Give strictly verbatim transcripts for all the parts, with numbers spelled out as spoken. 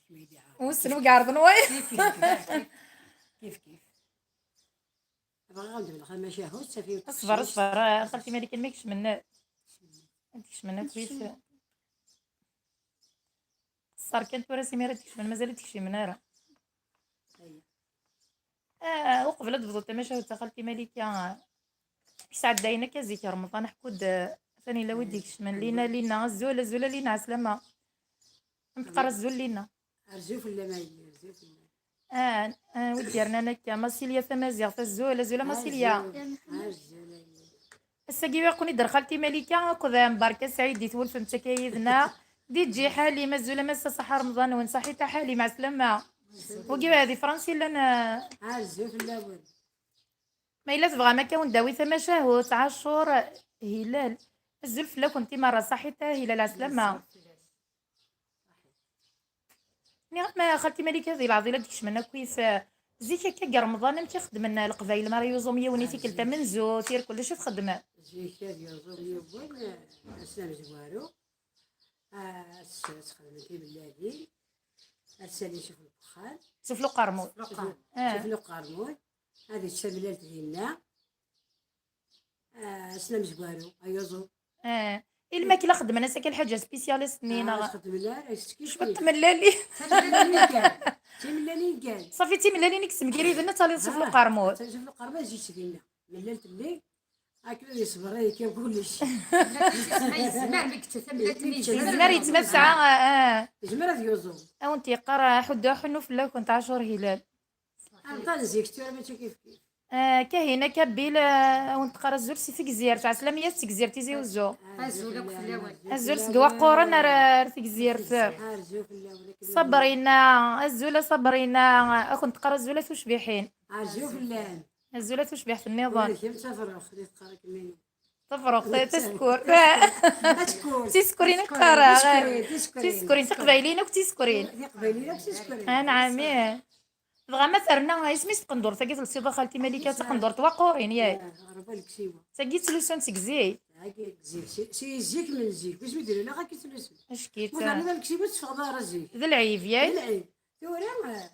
Wissen ugareḍ n wayeḍ. Kif kif. Bɣiɣ ad d-mleɣ tamacahut, safi. Ṣber, ṣber, a xalti Malika, ma kecmen, ad kecmen akk-is. Qṣer kan tura, s imir ad kecmen, mazal ur d-kcimen ara. Ah, uqbel ad d-tebduḍ tamacahut a xalti Malika, ah, sɛeddayen akka zik Remḍan, ḥku-d, ah, atan yella wi d-ikecmen. Lina, Lina, azul, azul a Lina, ɛeslama. Am teqqar azul Lina. Arzu fell-am a yelli, arzu fell-am. Ah, ah, wi d-yernan akka, Masilya Tamaziɣt, azul, azul a Masilya. Arzu, arzu a yelli. Ass-agi aql-i d xalti Malika akked Mbarka Saɛid di twulfemt akka yid-neɣ. D Ǧi Ḥalim, azul a Massa, ṣaḥa Remḍan-nwen, ṣaḥit a Ḥalim, ɛeslama. Wagi di Fransa i llan, ah. Arzu fell-awen. Ma yella tebɣam akka wen-d-awi tamacahut, Ɛacur Hilal. Azul fell-akent i merra, ṣaḥit a Hilal, ɛeslama. Nniɣ-am, a xalti Malika, di leɛḍil ad d-kecmen akkit, ah, zik akka deg Remḍan, amek i xeddmen Leqbayel mi ara yuẓum yiwen i tikkelt tamenzut, irkel, d acu i txeddmem? Zik ad yuẓum yiwen, ah, ass amezwaru, ah, ad s-, ad sxedmen timellalin, ad salin sufella n wexxam. Sufella n uqermud. Sufella n uqermud. Ah. Sufella n uqermud. Ad yečč tamellalt dinna. Ah, ass amezwaru, ayuẓu. Ah, i lmakla xeddmen-as akka lḥaǧa spécialiste-nni, neɣ? Ah, xeddmen ara, yettki cwiṭ tmellalin. Timellalin kan. Timellalin kan. Ṣafi, timellalin i yessemgiriden, ad taliḍ sufella n uqermud. Sufella n uqermud, ad yečč dinna. Mellalt-nni, akken ad yesber, ad yekkaw kullec. Yezmer, mi yečča tamellalt-nni, yezmer, yezmer ad tesɛu, ah, ah. Yezmer ad yuẓu. Ad wen-t-yeqqar, ah, ḥuddu aḥunnu fell-akent, Ɛacur Hilal. Aṭṭan zik tura mačči kif kif. Ah, Kahina Kabil, ah, ad wen-teqqar azul si Tegzirt, ɛeslama-yas Tegzirt Tizi Uzzu. Azul akk fell-awen. Azul seg Waqquren ar, ar Tegzirt. Arzu fell-awen akken. Sabrina, azul a Sabrina, ad kent-teqqar azul a tucbiḥin. Arzu fell-am. Azul a tucbiḥt nniḍen. Ula d kemm d tafruxt, li teqqar akken. Tafruxt, tasekkurt. Tasekkurt. Tisekrin i qqareɣ. Tisekrin, tisekrin. Tisekrin, tiqbayliyin akk tisekrin. Tiqbayliyin akk tisekrin. Ah, nɛam, ih. Dɣa ma terna, isem-is tqendurt-agi telsiḍ a xalti Malika, d taqendurt Waqqurin, yak? Ah, ɣer Leksiwa. Tagi ttlusun seg zik. Agi zik, si, si zik, min zik. Wi s-mi d-ilul akka ttlusun. Acki-tt. Ma terniḍ Leksiwa, ur teffɣeḍ ara zik. D lɛib, yak? D lɛib. Tura, ah,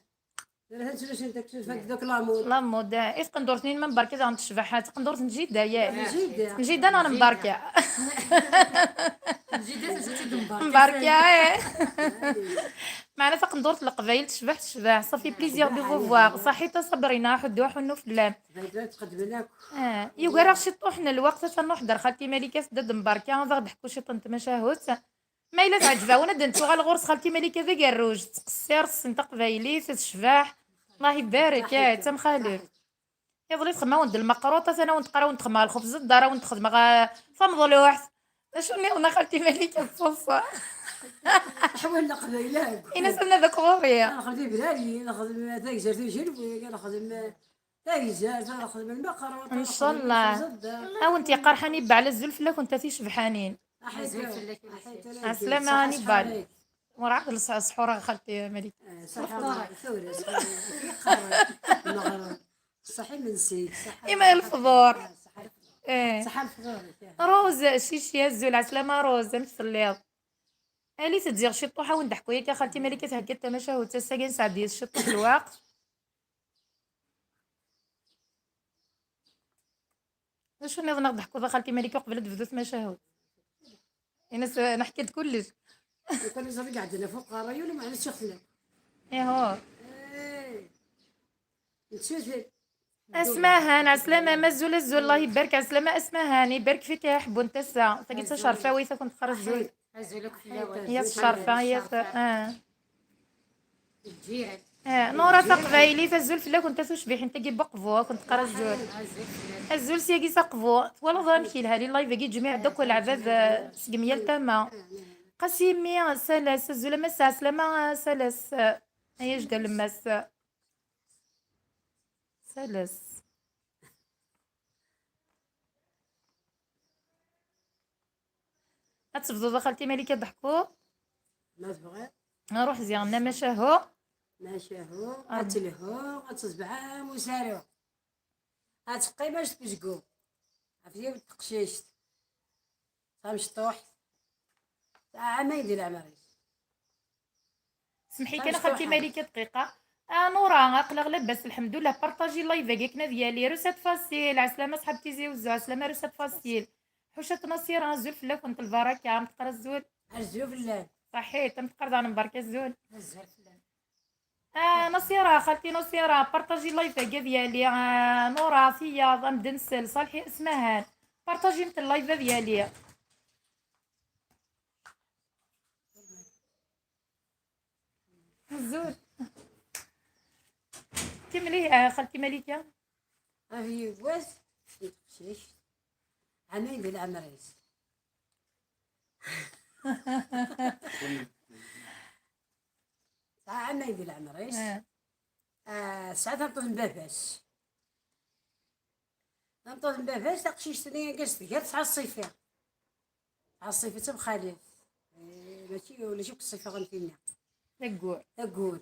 Tura ttlusent aksum fad deg lamud. Lamud, eh, i tqendurt-nni n Mbarka daɣen tecbeḥ, taqendurt n jida, yak? N jida. N jida neɣ n Mbarka? N jida, tezzi-tt-id Mbarka. Mbarka, eh. Meɛna taqendurt n Leqbayel tecbeḥ, tecbeḥ. Ça fait plaisir de vous voir. Ṣaḥit a Sabrina, ḥuddu aḥunnu fell-am. Tqedmen akk. Eh, yugar-aɣ ciṭuḥ n lweqt, atan nruḥ gar xalti Malika, tedda-d Mbarka, ad aɣ-d-teḥku ciṭ n tmacahut. Ma yella teɛǧeb-awen, ad n-tuɣal ɣur-s xalti Malika d agerruj, tettqessir, tessen taqbaylit, tecbeḥ. Allah ibarek, ah, d tamxaleft. Iḍelli txedmeɣ-awen-d lmeqruṭ, atan ad awen-d-teqqar, ad awen-d-xedmeɣ lxebz n ddar, ad awen-d-xedmeɣ, ah, tamḍluḥt. D acu nniḍen a xalti Malika, d ṣṣeṣṣa? Ḥwal leqbayel akk. Ini-as ad nadi akk ɣur-i. Nxeddem ibrari, nxeddem tagzert ujenwi, nxeddem Tagzert, ad xedmen lmeqruṭ, ad xedmen ncallah. Lxeẓẓedda. A went yeqqar Ḥanibal, azul fell-akent a ticebḥanin. Aḥit. Azul fell-ak, aḥit. Ɛeslama a Ḥanibal. Werɛad lṣ-, ṣḥureɣ xalti Malika. Eh, ṣaḥa, tura, ṣaḥa, yeqqar, meɣreb. Ṣaḥ imensi, ṣaḥa. Ima lefḍur. Eh, ṣaḥa lefḍur. Eh. Ṣaḥa lefḍur, eh. Rose, cici, azul, ɛeslama Rose, amek telliḍ? Ali-t-id ziɣ ciṭuḥ, a wen-d-ḥku yakka xalti Malika thegga-d tamacahut ass-agi, nesɛeddi-yas ciṭuḥ lweqt. D acu nniḍen ad ɣ-d-teḥkuḍ a xalti Malika uqbel ad d-tebdu tmacahut? Ini-as, eh, neḥka-d kullec. Lukan iẓri iɛeddan ɣef uqerray-iw, meɛna ttixflen. Ihu. Eh. Nettuzel. Asmahan, ɛeslama, mazul azul, Allah ibarek, ɛeslama Asmahan, ibarek fik a ḥebbu n tasa. Tagi d tacerfawit, a kent-teqqar azul. Azul akk fell-awen. Yat cerfa, yat, ah. Lǧiran. Ah, Nura Taqbaylit, azul fell-akent a tucbiḥin-agi n Buqbu, a kent-teqqar azul. Azul fell-awen. Azul syagi s Aqbu. Twalaḍ amek yelha live-agi, ǧmiɛ-d akk leɛbad, ah, seg myal tama. Qasimi, Salas, azul a massa, ɛeslama, Salas, ah, ay ajda lemmas. Salas. Ad tebduḍ a xalti Malika ad d-teḥkuḍ? Ma tebɣiḍ. Ruḥ ziɣ nna macahu. Macahu, ad telhu, ad tezbeḥ am usaru. Ad teqqim acu tezgu. Ɣef yiwet teqcict. Tamecṭuḥt. Tesɛa ɛamayen di leɛmer-is. Semḥi kan a xalti Malika dqiqa. Ah, Nura, aql-aɣ labas, lḥemdullah. Partaji live-agi akken ad yali. Russette Facile, ɛeslama ṣḥab Tizi Wezzu, ɛeslama Russette Facile. Ḥucat Nasira, azul fell-akent, lbaraka, am teqra azul. Azul fell-am. Ṣaḥit, am teqra daɣen, mbarek azul. Azul fell-am. Ah, Nasira, xalti Nasira, partaji live-agi ad yali. Ah, Nura, tiyaḍ, am d-nsel, Ṣalḥi Asmahan. Partaji-mt live ad yali. Azul. Kemmel, ah, xalti Malika. Ɣef yiwet n teqcict, ɛamayen di leɛmer-is. Tesɛa ɛamayen di leɛmer-is. Ah. Ah, tesɛa tameṭṭut n baba-s. Tameṭṭut n baba-s, taqcict-nni, anga s-tger, tesɛa ṣṣifa. Tesɛa ṣṣifa d tamxaleft. Eh, mačči, ulac akk ṣṣifa am tinna. Taggur. Taggur.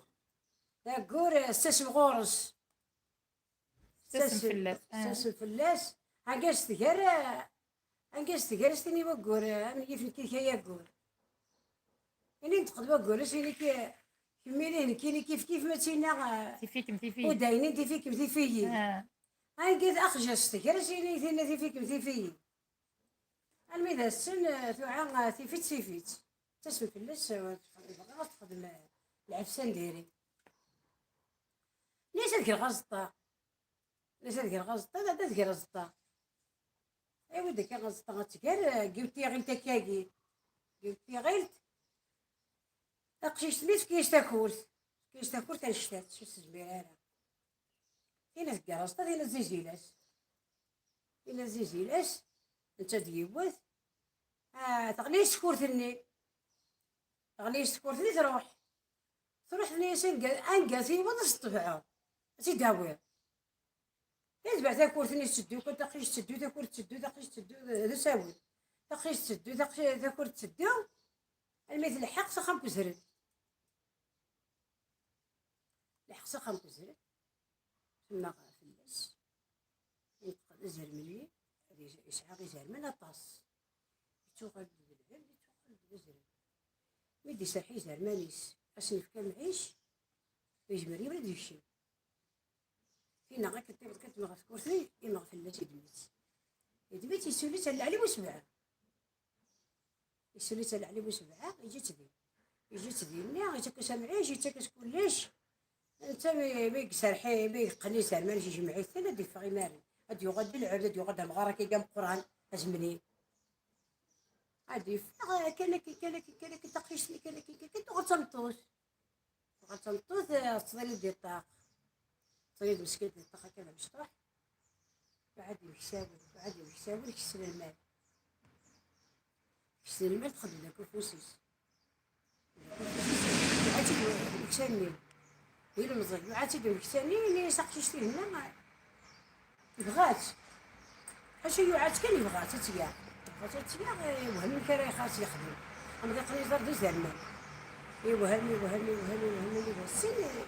Taggur, eh, testasem ɣur-s. Testasem fell-as. Ah. Testasem fell-as. Anga s-tger, eh, anga s-tger, s-tini waggur, eh, am yif nekk-ik ay aggur. Ini nteqd waggur-is, ini-k, kemmini nekkini kif kif, ma tt-inna, eh, tif-ikem tif-iyi. Udaynin tif-ikem tif-iyi. Ah. Anga axja s-tger, s-ini tinna tif-ikem tif-iyi. Almi d ass-n, eh, tuɛa, eh, tif-itt, tif-itt. Testasem fell-as, eh, tebɣa ad texdem, eh, lɛefsa n diri. Nni-as ad greɣ aẓeṭṭa. Nni-as ad greɣ aẓeṭṭa, ad, ad greɣ aẓeṭṭa. Awi-d akka aẓeṭṭa ad tger, eh, giwet tiɣilt akkagi. Giwet tiɣilt. Taqcict-nni tefka-yas takurt. Tefka-yas takurt annect-a, ur s-tezmir ara. Tin ad tger aẓeṭṭa, tin ad zizilas. Tin ad zizilas, netta d yiwet. Ah, teɣli-yas tkurt-nni. Teɣli-yas tkurt-nni, truḥ. Truḥ tenna-yas: "Anga, anga tiweḍ ad s-tebɛeḍ, ad tt-id-tawiḍ." Yetbeɛ takurt-nni tetteddu, kan taqcict tetteddu, takurt tetteddu, taqcict tetteddu, d, d asawen. Taqcict tetteddu, taqci-, takurt tetteddu, almi telḥeq s axxam n uzrem. Telḥeq s axxam n uzrem, temmeɣ fell-as. Yenṭeq d azrem-nni, ad yes-, yesɛa izerman aṭas. Yettuɣal-d d lɛebd, yettuɣal-d d azrem. Mi d-iserreḥ i izerman-is, ad sen-yefk amɛic, ur yezmir yiwen ad yekcem. Tinna akken tiweḍ kan tma ɣef tkurt-nni, imɣi fell-as, iddem-itt. Iddem-itt, yessuli-tt ar leɛli bu sebɛa. Yessuli-tt ar leɛli bu sebɛa, yeǧǧa-tt din. Yeǧǧa-tt dinni, yettak-as amɛic, yettak-as kullec. Netta mi, mi iserreḥ, mi yeqqen izerman, yejmeɛ-iten, ad d-yeffeɣ imaren. Ad d-yuɣal d lɛebd, ad d-yuɣal d amɣar akka i ameqqran, azemni. Ad d-yeffeɣ, kan akken, kan akken, kan akken, taqcict-nni, kan akken, kan akken, tuɣal d tameṭṭut. Tuɣal d tameṭṭut, eh, tettḍilli di ṭṭaq. Tettḍilli-d meskint di ṭṭaq akka d amecṭuḥ. Uɛad yemeksawen, uɛad yemeksawen, kessel lmal. Kessel lmal, txeddem deg ufus-is. Yuɛa-tt-id umeksa-nni. Ilemẓi, yuɛa-tt-id umeksa-nni, yenna-yas taqcict-ihin-nni, yebɣa-tt. Ḥaca yuɛa-tt kan, yebɣa-tt ad tt-yaɣ. Yebɣa-tt ad tt-yaɣ, eh, iwhem amek ara ixas yexdem. Amḍiq-nni iẓer d izerman. Iwhem, iwhem, iwhem, iwhem, iwhem. Sin, eh,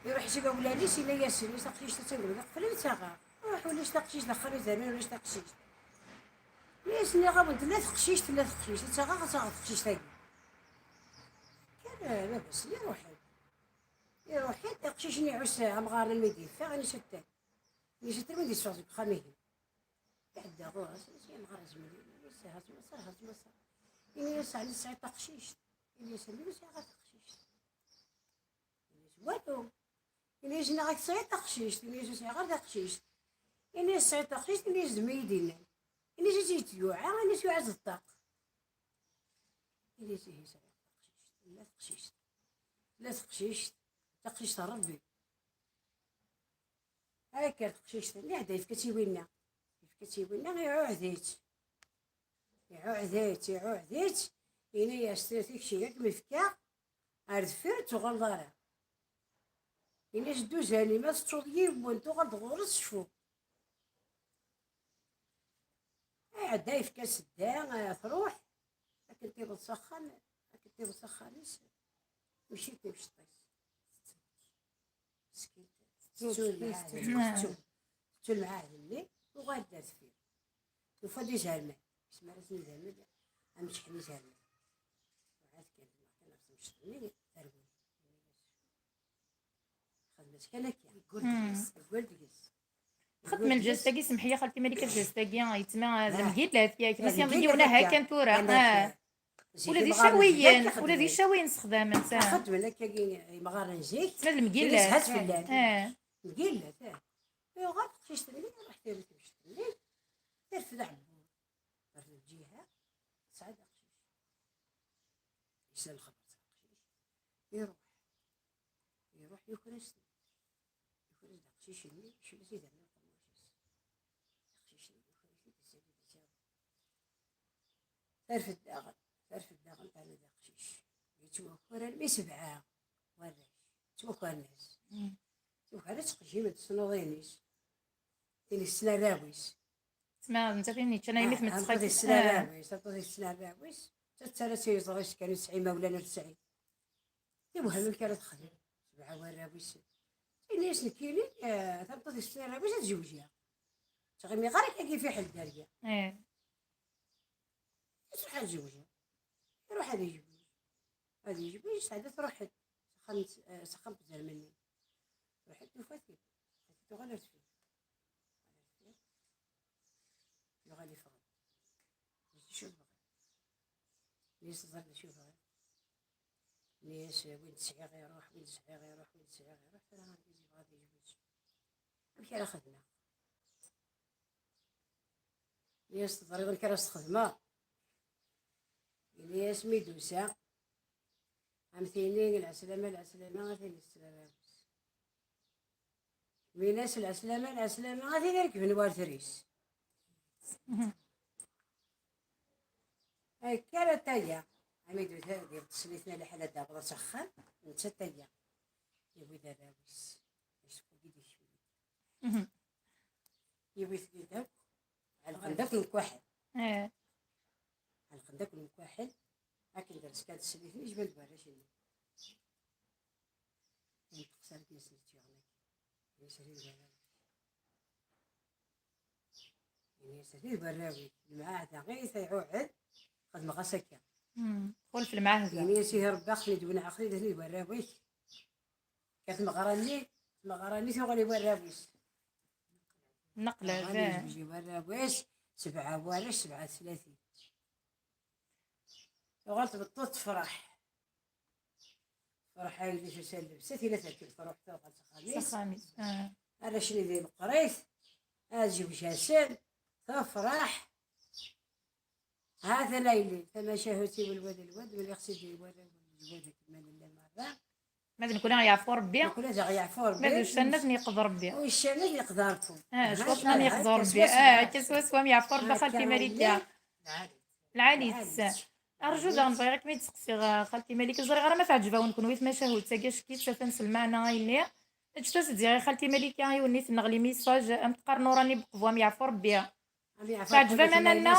iruḥ s imawlan-is, yenna-yasen, "Is taqcict attan deg umḍiq, qeflen, ttaɣeɣ. Ruḥ, ulac taqcict d axxam izerman, ulac taqcict." Nni-as, nniɣ-awen, tella teqcict, tella teqcict, ad tt-aɣeɣ, ad tt-aɣeɣ teqcict-agi. Kan, eh, baba-s, iruḥ-d. Iruḥ-d, aqcic-nni iɛuss amɣar-nni mi d-yeffeɣ, ini-as attan. Ini-as attan win d-yeffeɣ seg uxxam-ihin. Iɛedda ɣur-s, ini-as, "Ya amɣar azemni." Ini-as, "Aha ttmasa, aha ttmasa." Ini-as, "Ɛni tesɛiḍ taqcict?" Ini-as, "Imi ur sɛiɣ ara taqcict." Ini-as, "Walu." Ini-as, "Nniɣ-ak tesɛiḍ taqcict." Ini-as, "Ur sɛiɣ ara taqcict." Ini-as, "Tesɛiḍ taqcict?" Ini-as, "D mi yi-d-innan." Ini-as, "Ad tt-yuɛa?" Ini-as, "Yuɛa-tt d ṭṭaq." Ini-as, "Ihi sɛiɣ taqcict." Tella teqcict. Tella teqcict. Taqcict n Ṛebbi. Akka teqcict-nni, iɛedda yefka-tt i winna. Yefka-tt i winna, iɛuhd-itt. Iɛuhd-itt, iɛuhd-itt. Ini-as, "Tikci ad kem-fkeɣ ar deffir ur tuɣaleḍ ara." Ini-as, "Dduzan-im, ma tettuḍ yiwen, tuɣaleḍ ɣur-s, cfu." Iɛedda yefka-s dda, eh, truḥ. Akken tiweḍ s axxam, akken tiweḍ s axxam-is, mačči d timceṭṭit. Tettru. Tettru lmeɛad-nni, tettru. Tettru lmeɛad-nni, tuɣal-d ar deffir. Tufa-d izerman. Isem ara sen izerman, am ččḥen izerman. Uɛad kan, kan ɣef temceṭ-nni, terwi. Kan akka. Yeggul deg-s. Yeggul deg-s. Xedmen lǧast-agi, semḥ-iyi xalti Malika, lǧast-agi, yettma d lmgillat, yak, ma s-yanḍi yiwen aha kan tura. Ula d icawiyen, ula d icawiyen sexdamen. Xedmen akkagi imɣaren zik. Ma d lmgillat. Lmgillat, eh. Yuɣal teqcict-nni, iruḥ terra teqcict-nni, terfed aɛebbuḍ ɣer lǧiha, tesɛa-d aqcic. Yesla lxeber s aqcic. Iruḥ. Iruḥ yuker-as-ten. Yuker-as-d aqcic-nni, yecba-as idammen n uqemmuc-is. Aqcic-nni yuker-it-id, yezzi-d icaweṛ. Terfed daɣen, terfed daɣen terna d aqcic. Yettwaker armi sebɛa warrac. Ttwakren-as. Ttwakren-as, ttqejjimen-t s tnuḍin-is. Tin yessen arraw-is. Tma, netta tin yeččan aymi tmettex. Tameṭṭut yessen arraw-is, tameṭṭut yessen arraw-is. Tettarra s yiẓri-s kan, yesɛa imawlan ur tesɛi. Tewhem amek ara texdem. Sebɛa warraw-is. Ini-as nekkini, eh, tameṭṭut yessen arraw-is ad zewǧeɣ. Ttɣimiɣ ara akka fiḥel dderya. Iruḥ ad yewjed. Iruḥ ad yejbed. Ad yejbed, yesɛedda truḥ-d s axxam, eh, s axxam n tzermanin. Truḥ-d tufa-t-id. Tuɣal ar deffir. Yuɣal yeffeɣ-d. D acu tebɣiḍ? Ini-as teẓriḍ d acu bɣiɣ? Ini-as win sɛiɣ iruḥ, win sɛiɣ iruḥ, win sɛiɣ iruḥ, tura argaz yebɣa ad yejbed. Amek ara xedmeɣ? Ini-as teẓriḍ amek ara s-txedmeḍ? Ini-as mi d-usa, am tini lɛeslama, lɛeslama, a tin yeslan arraw-is. Mi nas lɛeslama, lɛeslama, a tin irekben war tris. Akka ara taya. Ami d-usa, d-yeṭṭes litna liḥala d-abḍa s axxam, netta taya. Yewwi-d arraw-is. Yesqu-d-ikcem. Yiwit-id akk, ɛelqen-d akk lemkaḥel. Ɛelqen-d akk lemkaḥel, akken d-reskan teslit, ijban-d warrac-nni. Yenṭeq s argaz-nni tt-yuɣen akkin. Ini-as rid warraw-ik. Ini-as rid warraw-ik. Lemɛahda i t-iɛuhd, xedmeɣ-as akka. Xulef lemɛahda. Ini-as ihi Rebbi, aql-i d-wenɛeɣ rid warraw-ik. Kker tmeɣra-nni, tmeɣra-nni tuɣal i warraw-is. Neqla, tuɣal yejbed i warraw-is, sebɛa warrac, sebɛa tlatin. Tuɣal tbeṭṭut tefreḥ. Tefreḥ, a yelli tusa llebsa, tila terkeb truḥ tuɣal s axxam-is. S axxam-is, ah. Arrac-nni di leqrit, ad zewǧ-asen, tefreḥ. Ha-t-an a yelli, tamacahut-iw lwad lwad, wali xsi-d i warraw n lwad akken ma nella merra. Ma d nekkni ad ɣ-yeɛfu Rebbi. Nekkni ad ɣ-yeɛfu Rebbi. Ma d uccan ad ten-yeqḍ Rebbi. Uccan ad yeqḍ Rebbi. Ah, cwab ad ten-yeqḍ Rebbi. Ah, akka swaswa am yeɛfu Rebbi a xalti Malika. Lɛali-tt. Arju daɣen bɣiɣ ad kem-id-seqsiɣ, a xalti Malika. Ẓriɣ ara ma teɛǧeb-awen kenwi tmacahut-agi, acki-tt atan s lmeɛna ayenni. Ǧǧet-as-d ziɣ i xalti Malika yiwen-nni tenneɣ les messages, am teqqar Nurani Beqbu am yeɛfu Rebbi. Teɛǧeb-am a nanna?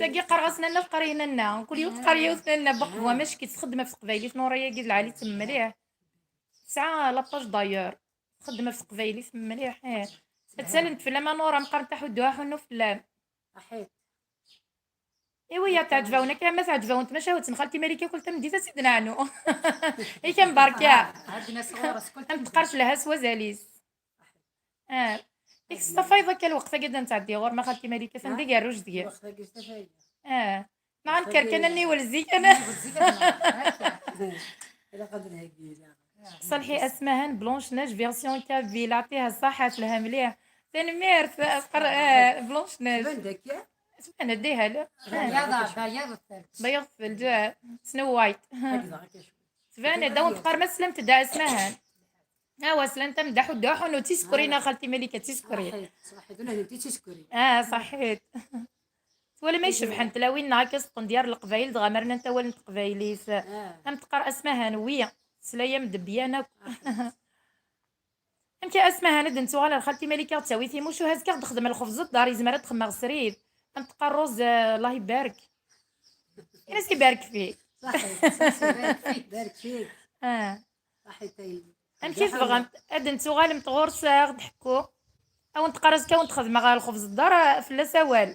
Tagi qqareɣ-as nanna, teqqar-iyi nanna. Kul yiwet teqqar yiwet nanna. Beqbu, ah, mačči txeddem ɣef teqbaylit, Nura-agi d lɛali-tt mliḥ. Tesɛa la page d'ailleurs. Txeddem ɣef teqbaylit mliḥ, eh. Ttalent fell-am a Nura, am qqarent aḥuddu aḥunnu fell-am. Iwi ya teɛǧeb-awen akka, ma teɛǧeb-awen tmacahut n xalti Malika, kul tameddit ad tt-id-neɛnu. Yak am berka. Am teqqar telha s wazal-is. Ah. Yak testafayeḍ akka lweqt-agi ad nttɛeddi ɣur-m a xalti Malika, atan d agerruj deg-i. Ah. Neɣ ad nekker kan ad niwel zik, ad n- Ṣalḥi Asmahan, Blanche Neige version kabyle, ɛṭiha ṣṣaḥa, telha mliḥ. Tanemmirt, eh, Blanche Neige. Tban-d akka? Tban-d, ihi, la. Bayaḍ, bayaḍ thelǧ. Bayaḍ thelǧ, ah. Snow White. Tban-d, awen teqqar ma teslamt-d a Asmahan. Awa, slant-am-d aḥuddu aḥunnu, d tisekrin a xalti Malika, d tisekrin. Ṣaḥit, ṣaḥit, ula d netta d tisekrin. Ah, ṣaḥit. Twala ma icebḥen tlawin-nneɣ akka s tqendyar n leqbayel, dɣa ma rnant awal n teqbaylit. Am teqqar Asmahan, wi, tesla-yam-d byan akk. Amek a Asmahan, ad d-nettuɣal ar xalti Malika, ad ɣ-d-tawi timucuha, azekka ad d-texdem lxebz n ddar, yezmer ad d-xemmeɣ srid. Am teqqar Rose, eh, Allah ibarek. Ini-as ibarek fik. Ṣaḥit, ṣaḥit, ibarek fik, ibarek fik. Ah. Ṣaḥit a yelli. Amek i tebɣamt? Ad d-nettuɣalemt ɣur-s, ad ɣ-d-tḥekku? Ad wen-teqqar azekka ad wen-d-xedmeɣ lxebz n ddar, fell-as awal.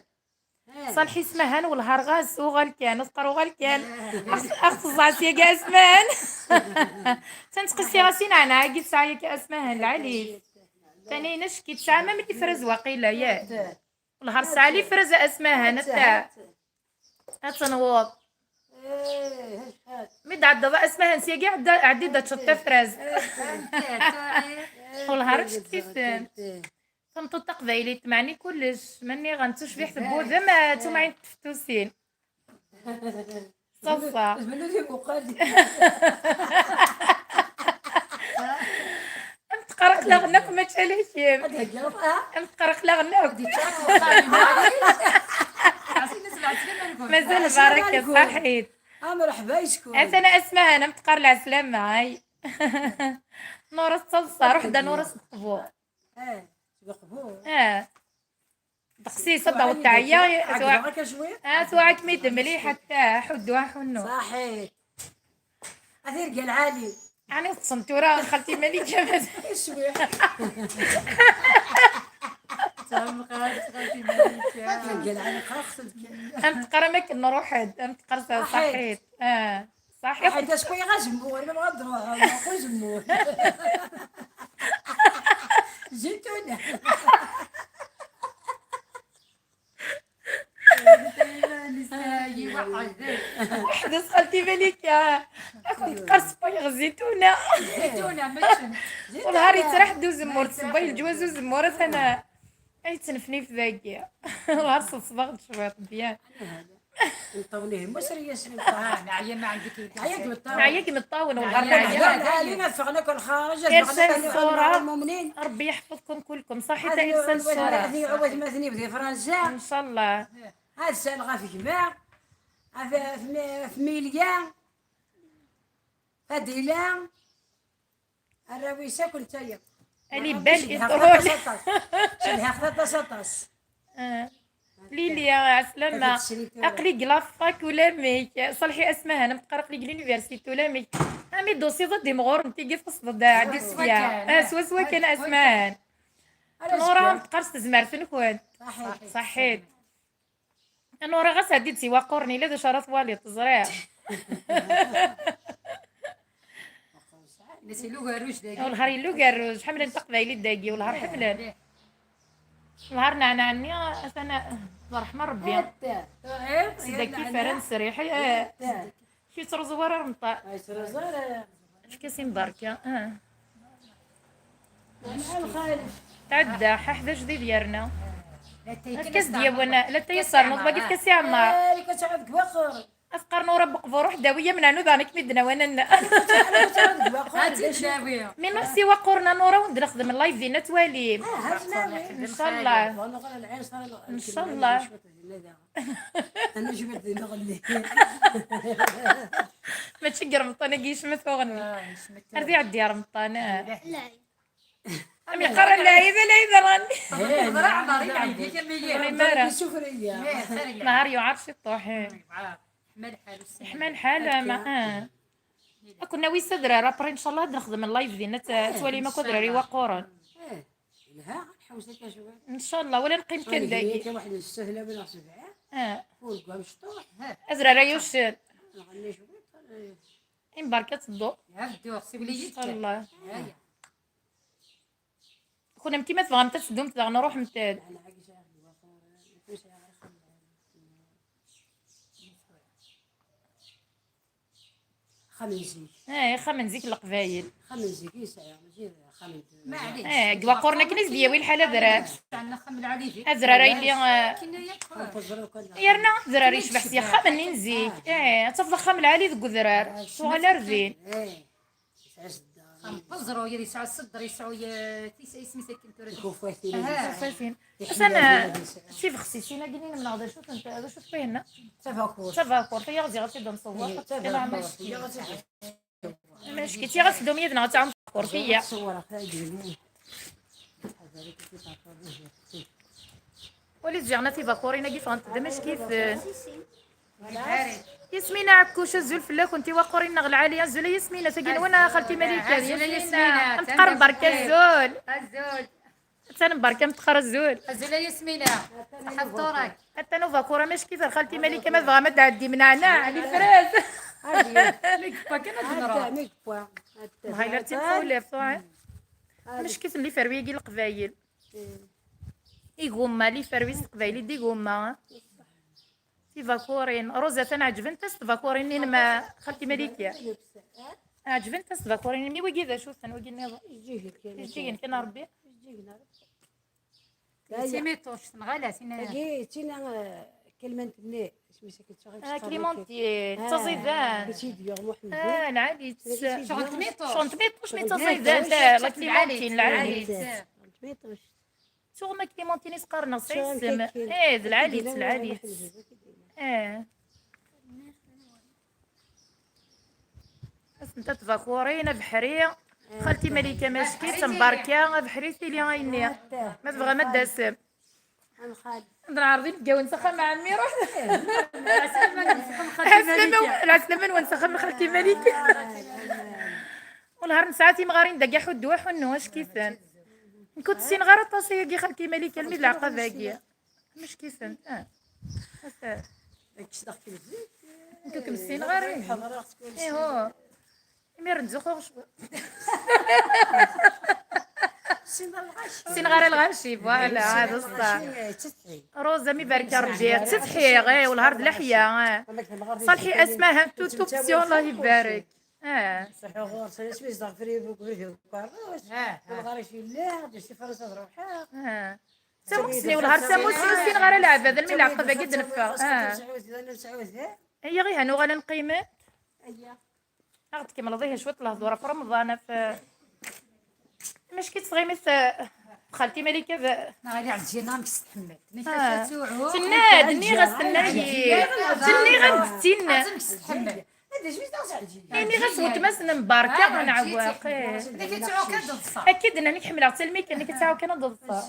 Ṣalḥi Asmahan, wellah rɣas, uɣal kan, ad teqqar uɣal kan. Ad ɣ-, ad ɣ-teẓẓeɛ syagi a Asmahan. Tantqessiɣ-as i nneɛneɛ-agi tesɛa yakk Asmahan lɛali. Tanina cki tesɛa ma mli fraz waqila, ya. Lhar sɛa li fraz Asmahan, atta. Ad tenwuḍ. Mi d-ɛeddaḍ Asmahan syagi, ɛeddi-d ad teččeḍ tafrazt. Lhar cki-ten. Tameṭṭut taqbaylit, meɛni kullec. Ma nniɣ n tucbiḥt n wudem, eh, d tumɛint n tfettusin. Ṣaṣa. Am teqqar aqlaɣen akk mačči ala kemm. Am teqqar aqlaɣen akk. Mazal baraka, ṣaḥit. Amṛeḥba yesku. Atan Asmahan, am teqqar lɛeslama, ay. Nura s taḍsa, ruḥ da Nura s ṭṭbu. Eh, seg uqbur. Eh. Ddeqs-is ad d-taweḍ teɛya, tuɛa-kem-id mliḥ, atta ḥuddu aḥunnu. Ṣaḥit. A tirga lɛali. Ɛni teṭṭsem tura xalti Malika? Iswi. Tirga lɛali, xaxsent. Am teqqar am akken nruḥ-d, am teqqar ṣaḥit. Ah. Ṣaḥit. Ḥedd acku yeɣ azemmur, ma ad ruḥeɣ, ruḥ uzemmur. Zituna. Weḥd-s xalti Malika. Akk teqqar sewwayeɣ zituna. Zituna, mačči. Wellah ar yettraḥ-d uzemmur, tessewway leǧwaz uzemmur, atan ay yettnefnif dagi. Wellah ar ṣeṣbeɣ-d cwiṭ, byan. Nṭawen ihi, ma sri yasmi. Ah, neɛya ma عندك. Neɛya deg imeṭṭawen. Neɛya deg imeṭṭawen, wellah neɛya. Neɛya, neɛya. Ffɣen akk lxareǧ, ffɣen akk lxareǧ, المؤمنين. Rebbi yeḥfeḍ-kem kulkom. Ṣaḥit a Ilsa n ṣṣura. Ad iɛuwed ma tnib di Fransa. Ncallah. Ad sal ɣef gma, ɣef, ɣef mi-, ɣef Milya, Fadila, arraw-is akk netta yakk. Ali bal iṭrul. Cedhaɣ-t aṭas, aṭas. Ah. Lili, ɛeslama. Aql-i deg la fac ulamek. Ṣalḥi Asmahan, am teqqar aql-i deg l'université ulamek. Ami d-tusiḍ ad d-imɣur n tigi tqesdeḍ ɛeddi sya. Ah, swaswa kan Asmahan. Nura, am teqqar s tezmert-nkent. Ṣaḥit. Nura, ɣas ɛeddi-d si Waqquren, ila d acu ara twaliḍ, teẓriḍ. Wellah ar yella ugerruj, ḥemmlen taqbaylit dagi, wellah ar ḥemmlen. Wellah ar neɛneɛ-nni, atan, d ṛṛeḥma n Ṛebbi. Sdakif ara nesriḥ, eh. Ur yettruẓu ara remṭan. Efk-as imbarka, ah. Tɛedda, ḥaḥ d ajdid yerna. Efk-as-d yiwen, la tayesser, neḍba, efk-as i Ɛmar. Ad qqaren ur buqbur, ruḥ dawi-ya, meɛna daɣen akken i d-nawan. Mi nruḥ si Waqquren, a Nura, wen-d-nexdem live dinna, ad twalim. Ncallah. Ncallah. Mačči deg Remḍan-agi yecmet uɣenni. Ar d iɛeddi Remḍan, ah. Am yeqqar lɛid, lɛid rani. Nahar yuɛer ciṭuḥ, eh. Yeḥma lḥal, ma, ah. Ad ken-nawi s adrar, après, ncallah, ad nexdem live dinna, ad twalim akk adrar iwaqquren. Ncallah, wala neqqim kan dagi. Ah. Adrar ay uccen. Imbarka tedduḍ. Ncallah. Kunemti ma tebɣamt ad teddumt daɣen, ruḥemt-d. Axxam n zik. Eh, axxam n zik n Leqbayel. Axxam n zik i sɛiɣ, mačči d axxam n... Maɛlic. Eh, deg Waqquren akken i s-d-yawi lḥal adrar. Adrar a yelli, eh, yerna adrar yecbeḥ s yexxamen-nni n zik. Eh, ad tafeḍ axxam lɛali deg udrar. Tuɣal ar din. Yesɛa sedda. Am Peẓruyed, yesɛa ṣṣedr, yesɛa, eh, tis-, isem-is akken tura. Tikufatin. Aha. Tikufatin. Atan, eh, tibexsisin-agi-nni neɣ d acu-tent, d acu-t wihin? Tabakurt. Tabakurt, ay aɣ-ziɣ ad tt-id-nṣewwer. Ih, tabakurt. Amack-itt, i ɣas ddum yid-neɣ ad tɛum tabakurt, iya. Wali ziɣen tibakurin-agi ffɣent d amack-iten. Yasmina Ɛekkuc, azul fell-akent, i waqqurin-nneɣ lɛali. Azul a Yasmina, tagi nwen a xalti Malika. Azul a Yasmina. Ad teqqarem berka azul. Azul. Atan berka am teqqar azul. Azul a Yasmina. Ṣaḥa fṭuṛ-ak. Atan ubakur amack-it ar xalti Malika, ma tebɣam ad tɛeddim, neɛneɛ, les fraises. Ad yewwa kan ad nruḥ. Mhayla d timxulaf, ḍuɛ. Mckiten liferwi-agi n Leqbayel. Igumma liferwi s Teqbaylit d igumma. Tibakurin. Roza, atan ɛeǧbent-as tbakurin-nni n ma xalti Malika. Ɛeǧbent-as tbakurin-nni, wigi d acu-ten, wigi nniḍen? Iǧǧigen kan Rebbi. Timituct, neɣ ala tin. Tagi d tin, eh, kelmant-nni, isem-is akken ttuɣ. Ah, Clémentine, d taẓidant. I tt-id-yuɣ Muḥemmed. Ah, lɛali-tt. Ccɣel n tmituct. Ccɣel n tmituct, mi d taẓidant, ah, la Clémentine, lɛali-tt. Ccɣel n tmituct. Tuɣ ma Clémentine i s-qqaren neɣ s isem. Eh, d lɛali-tt, lɛali-tt. Eh. Atent-a tbakurin, abeḥri. Xalti Malika Mackit, mbarka, abeḥri tili ayenni. Ma tebɣam ad d-tasem. Ad nɛreḍ inebgawen s axxam n ɛemmi, ruḥ. Lɛeslama-nwen s axxam n xalti Malika. Wellah ar nesɛa timɣarin dagi aḥuddu aḥunnu, ackiten. Nekk ur tt-ssineɣ ara aṭas ayagi xalti Malika, almi d leɛqab-agi. Amek i tent? Ah. Ata. Nekk s daɣ kem zik. Nekk ur kem-ssineɣ ara. Ihu. Imir ttzuxxuɣ cwiṭ. Ssineɣ ara lɣaci, voilà, hada ṣṣeḥ. Roza, mi barek Rebbi, ttsetḥiɣ, eh, wellah ar d leḥya, eh. Ṣalḥi Asmahan, toute option, Allah ibarek. Ah. Ṣaḥi ɣur-s, asmi zedɣeɣ fri bu-, bu-, bu-, bu-, ah, ah. Lɣaci yella, d si Fransa ad ruḥeɣ. Ah. Tamussni, wellah ar tamussni ur ssineɣ ara leɛbad, almi leɛqab-agi d-neffeɣ. Ah. Aya ɣihan uɣalen qqimen. Aya. Ad ɣ-d-tkemmleḍ ihi cwiṭ lehdur ɣef Remḍan, ɣef mack i tettɣimit, eh, xalti Malika d. Neɣ ala Ɛelǧiya neɣ amek s tḥemmel. Nekk ah. Tenna-d, nniɣ-as tenna-yi. Tenniɣ-am-d tinna. Iniɣ-as weltma-s n Mbarka, ah, nɛewweq. Nekk ad ttɛukan ad ḍseɣ. Akka i d-nnan, nekk ḥemmleɣ-tt almi kan, nekk ad ttɛukan ad ḍseɣ.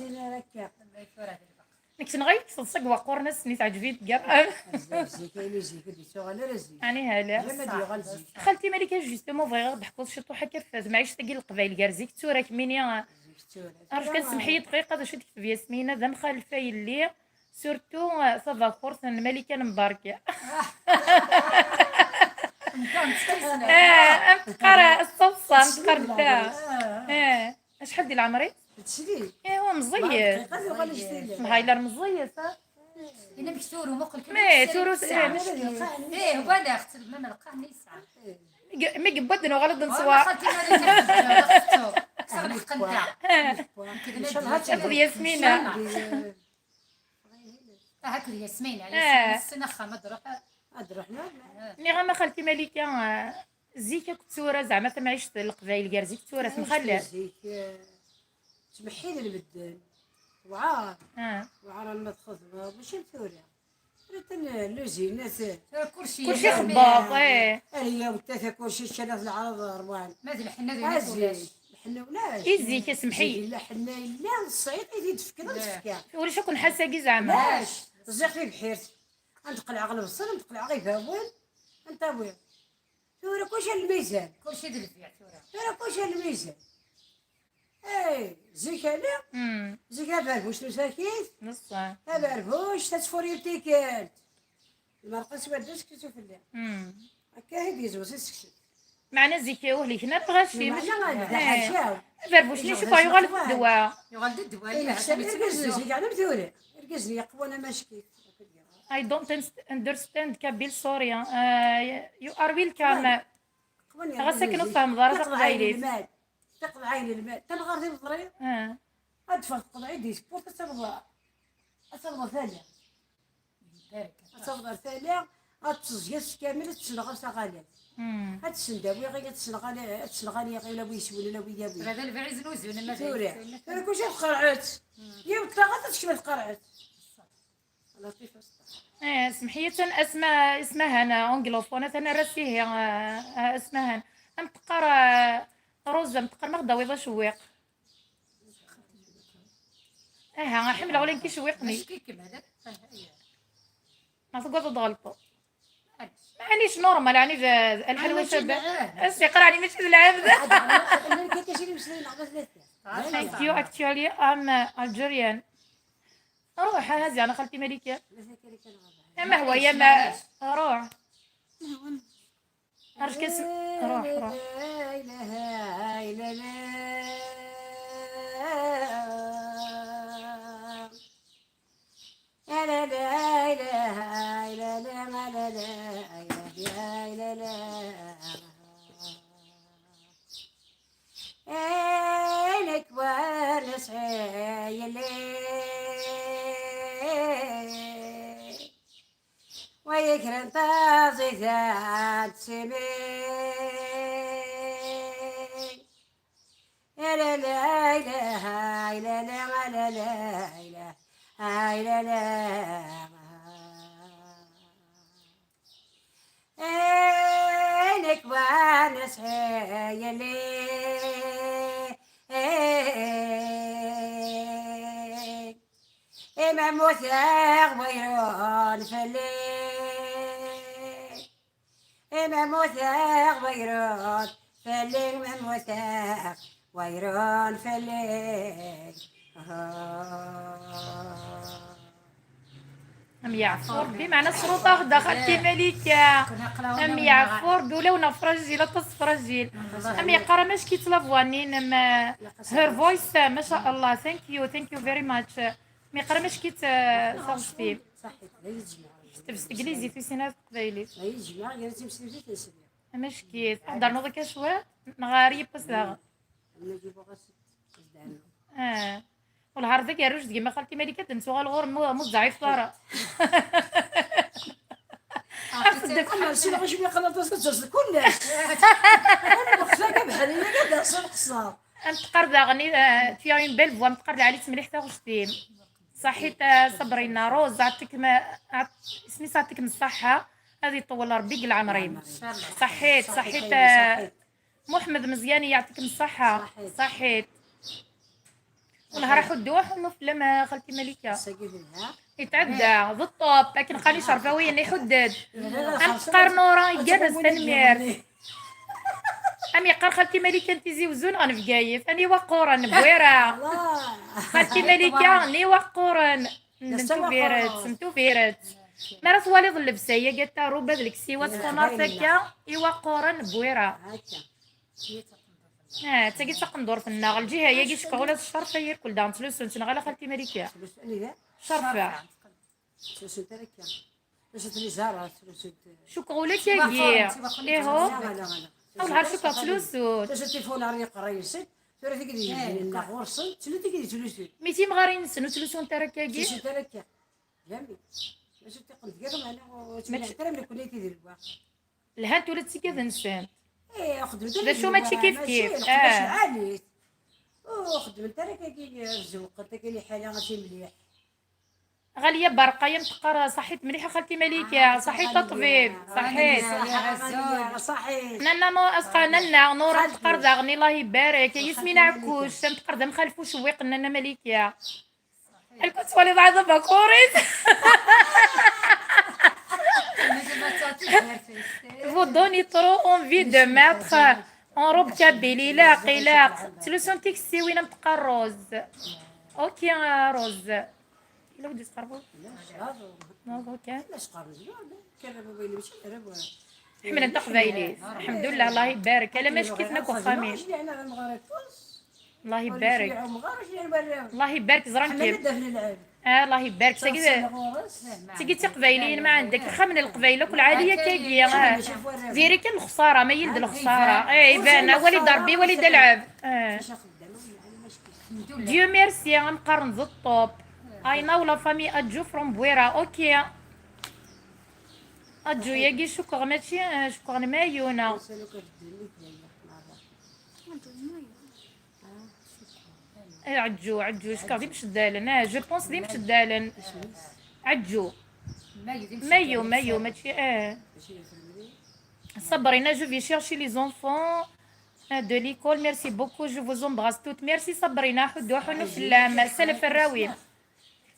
Nekk tenɣa-yi teḍsa deg waqqur-nnes-nni, teɛǧeb-iyi deg rray. Zik, ayen zik, ur d-yettuɣal ara zik. Ɛni hala? Jamais ad yuɣal zik. Xalti Malika, justement, bɣiɣ ad d-teḥkuḍ ciṭuḥ akka ɣef tmɛict-agi n Leqbayel gar zik d tura, kemmini. Zik d tura. Arju kan, semmeḥ-iyi dqiqa, d acu i d-tekteb Yasmina, d amxalef a yelli. Surtout, euh, tabakurt n Malika n Mbarka. Eh, am teqqar s taḍsa, am teqqar netta. Eh, acḥal di leɛmer-is? Iwa meẓẓiyet. Mhayler meẓẓiyet, ha? Inamek turu, muqel kan. Mais turu, eh, eh, wala, xtel, ma melqan yesɛa. Mi ge-, mi yewwa-d nuɣal ad nṣewwer. Xalti Malika, kkseɣ lḥeqq nta. Akked Yasmina. Aha, akked Yasmina. Yasmina, ssen axxam, ad ruḥ. Ad ruḥ, nniɣ-am a xalti Malika, eh, zik akked tura, zeɛma tamɛict n Leqbayel gar zik d tura, temxalaf. Zik, eh, ttmeḥḥilen medden. Wɛar. Ah. Wɛar alma txedmeḍ, mačči am tura. Ratan luzin, kulci. Kulci xebbaḍ, eh. Ariya wetta takurci, ččan at leɛraḍ ṛwan. Ma d lḥenna d ulac. Lḥenna ulac. I zik, asemḥi. Zik, la ḥenna yella, ṣṣɛid i t-id-fken, ad tefka. Ulac akk nnḥas-agi zeɛma. Ulac. Ẓẓiɣ tibḥirt. Ad d-qelɛeɣ lebṣel, ad d-qelɛeɣ ibawen, ad n-tawiḍ. Tura kulci ar lmizan. Kulci d lbiɛ tura. Tura kulci ar lmizan. Eh, zik ala. Mm. Zik aberbuc n usakit. Neṣṣa. Aberbuc, tasfurya n tikkelt. Lmerqa s wadda seksu fell-i. Mm. Akka i d-yezweẓ isekcem. Meɛna zik ur hliken ara lɣaci, mačči d aḥacaw. Aberbuc-nni cukkeɣ yuɣal d ddwa. Yuɣal d ddwa, eh, irgazen zik ɛlam tura. Irgazen yeqwan amackit. I don't underst-, understand Kabyle, sorry. Uh, you are welcome. Ɣas akken ur tfehmeḍ ara taqbaylit. Tiqeḍɛayin n lmal. Tamɣart i teẓriḍ? Ah. Ad d-teffeɣ tqeḍɛit di tewwurt, ad tafeḍ, ad tafeḍ tala. Ad tafeḍ ar tala, ad teẓẓeg ass kamel, ad tessenɣal taɣalant. Hmm. Ad tessendawi, ad tessenɣal, ad tessenɣal iɣil, a wi yeswen, a wi yawi. Ula d albaɛi znuzu, ula d tura. Tura kulci tqerɛet. Hmm. Yiwet taɣaṭ ad tekmel tqerɛet. Eh, semḥ-iyi, atan asma, ismahan anglophone, atan ara s-ihi, eh, eh, asmahan. Am teqqar, eh, Rose, am teqqar, ma ɣ-d-tawiḍ acewwiq. Aha, ḥemmleɣ ula nekk icewwiqen-ik. Ma teggaḍ ad tɣelṭeḍ. Maɛlic, normal, ɛni d, d lḥelwa. Maɛlic, tabba. As-iqra, ɛni mačči d lɛebd. Thank you, actually, I'm, uh, Algerian. روح، ها زين، خالتي مليكة. يا ما هو، يا ما، روح. Arjek-as, ruḥ, ruḥ. Ay nekk war nesɛi yelli, wa yekren taẓitant simi. Ay la la, ay la, ay la la, ay la la, ay la la, ay la la. Ay nekk war nesɛi yelli, ay, ay ma mmuteɣ wa irun fell-i. Ay ma mmuteɣ wa irun fell-i, ma mmuteɣ wa irun fell-i. Ah. Am yeɛfu Rebbi, meɛna sruṭaɣ-d a xalti Malika. Am yeɛfu Rebbi, ulawen ɣef fragile, aṭas fragile. Am yeqqar, amack-itt la voix-nni-inem, her voice, ma sha Allah. Thank you, thank you very much. Am yeqqar, amack-itt, eh, taɣect-im. Tekteb s teglizit, ur yessin ara taqbaylit. Amack-it, ad d-ternuḍ akka cwiṭ, neɣ ar yiwwas daɣen? Ah. Wellah ar d agerruj deg-m a xalti Malika, ad d-nettuɣal ɣur-m, mu, mu tzeɛɛifeḍ ara. Ad teqqar daɣen, eh, tu as une belle voix, am teqqar lɛali-tt mliḥ taɣect-im. Ṣaḥit, eh, Sabrina, Rose, ɛṭik ma, ɛṭ-, isem-is ɛṭik n ṣṣaḥa, ad iṭewwel Rebbi deg leɛmer-im. Ṣaḥit, ṣaḥit, eh, Muḥemmed Meẓyan, yeɛṭik n ṣṣaḥa. Ṣaḥit. Wellah ar ḥuddu, ḥunnu fell-am, a xalti Malika. Yetɛedda, d ṭṭup, akken qqaren icerfawiyen, iḥudd-d. Am teqqar Nura, igerrez, tanemmirt. Am yeqqar xalti Malika n Tizi Uzzu neɣ n Bgayet, ani waqquren, n Bwira. Xalti Malika, ni waqquren. N Tubiret, n Tubiret. Mi ara twaliḍ llebsa-yagi, a tarruba d leksiwa, tfunart akka, iwaqquren n Bwira. Ah, d tagi d taqendurt-nneɣ. Lǧiha-yagi, cukkeɣ ula d ccerfa irkul daɣen ttlusun-tt, neɣ ala xalti Malika? Ccerfa. Cukkeɣ ula d tagi. Iho. Awlehar cukkeɣ ttlusun. Tura tigi d yejlen ɣur-sen, ttlu tigi d ttlusun. Mi timɣarin-nsen ur ttlusunt ara akkagi? Ttlusunt ara akka. Jamais. Mačči tiqqen tgiḍ, meɛna ur ttmilɛent ara mliḥ kunni tidilwa. Lhant ula d tigad-nsent. Eh, xedment d acu, mačči kif kif. Ah. Xedment ara kagi, zewqent akka liḥala, mačči mliḥ. Ɣaliya Berqa, yam teqqar, ṣaḥit mliḥ a xalti Malika, ṣaḥit a ṭṭbib, ṣaḥit. Ṣaḥit. Nanna, no, asqa, nanna, Nura teqqar daɣen, Allah ibarek, yisem-in Ɛekkuc, am teqqar d amxalef ucewwiq n nanna Malika. Lkent twaliḍ ɛad abakurit. Vous donnez trop envie de mettre en robe kabyle, ilaq, ilaq. Ttlusun tikessiwin am teqqar Rose. Ok, Rose. Yella wid yesqerbu? Ulac, ulac. Ḥemmlen taqbaylit. Lḥemdullah, Allah ibarek. Ala ma cekit nekk uxxam-im. Allah ibarek. Allah ibarek, ẓran-kem. Ah, Allah ibarek. Tagi d, tagi d tiqbayliyin ma ɛendek. Ixxamen n Leqbayel akk lɛali akkagi. Ah. Diri kan lexsara, ma yil d lexsara. Eh, iban, awali d Rebbi, awali d lɛebd. Ah. Dieu merci, am qqaren d ṭṭup. I know la famille Adjou from Bwira. Ok. Adjou-yagi cukkeɣ mačči, eh, cukkeɣ n Mayuna. Eh, Adjou, Adjou, cukkeɣ d imceddalen. Ah, je pense d imceddalen. Adjou. Mayu, Mayu, mačči, eh. Sabrina, je vais chercher les enfants, euh, de l'école. Merci beaucoup, je vous embrasse toutes. Merci Sabrina, ḥuddu ḥunnu fell-am. Salaf arraw-im.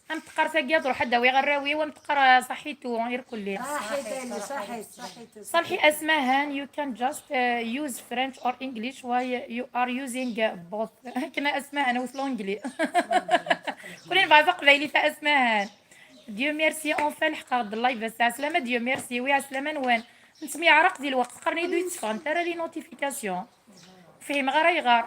Am teqqar tagi ad ruḥ ad awiɣ arraw-iw, am teqqar, ah, ṣaḥitu, irkulli. Ṣaḥit, Annie, ṣaḥit, ṣaḥit. Ṣalḥi Asmahan, you can just, uh, use French or English while you are using, uh, both. Akken a Asmahan, wet l'anglais. Kul nebɣa taqbaylit a Asmahan. Dieu merci, enfin lḥeqeɣ-d live ass-a. Ɛeslama, Dieu merci, wi ɛeslama-nwen. Nettemyeɛraq di lweqt, qqaren-iyi-d ur yi-d-tteffɣent ara les notifications. Ur fhimeɣ ara ayɣer.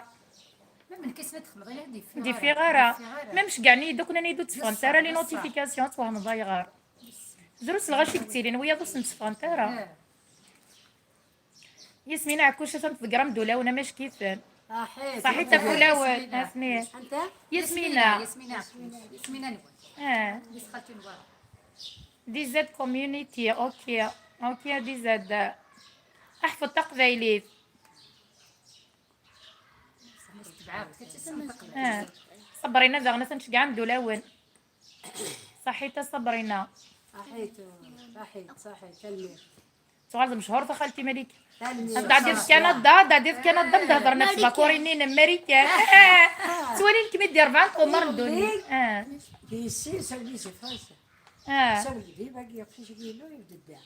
Ma d nekk asmi txedmeḍ ayen ad d-yeffeɣ ara. D-yeffiɣ ara. D-yeffiɣ ara. Même ceggɛen-iyi-d akk, nnan-iyi-d ur tteffɣent ara les notifications, ad twehmeḍ ayɣer. Drus lɣaci i yettilin, wiyaḍ ur sen-tteffɣent ara. Yasmina Ɛekkuc, atan tḍegger-am-d ulawen amack-iten. Saḥit. Saḥit ɣef ulawen, Yasmina. Asmi. Yasmina. Yasmina Ɛekkuc. Yasmina nwen. Ah. Yis xalti n Wara. D Z community, ok. Ok, D Z. Ḥfeḍ taqbaylit. Ah. Ṣabrina daɣen atan tceggɛem-d ulawen. Saḥit a Ṣabrina. Saḥit, saḥit, saḥit, tanemmirt. Tuɣaleḍ mechuṛet a xalti Malika. Tanemmirt. Ad d-tɛeddiḍ Kanada, ad d-tɛeddiḍ Kanada, ad d-hedṛen ɣef tbakuriyin n Marikan. Ttwalin-kem-id di rebɛa n tɣemmar n ddunit. Ah. Di sin, sawli si Fransa. Ah. Sawli di bagi, aqcic-agi yellu, yebded da.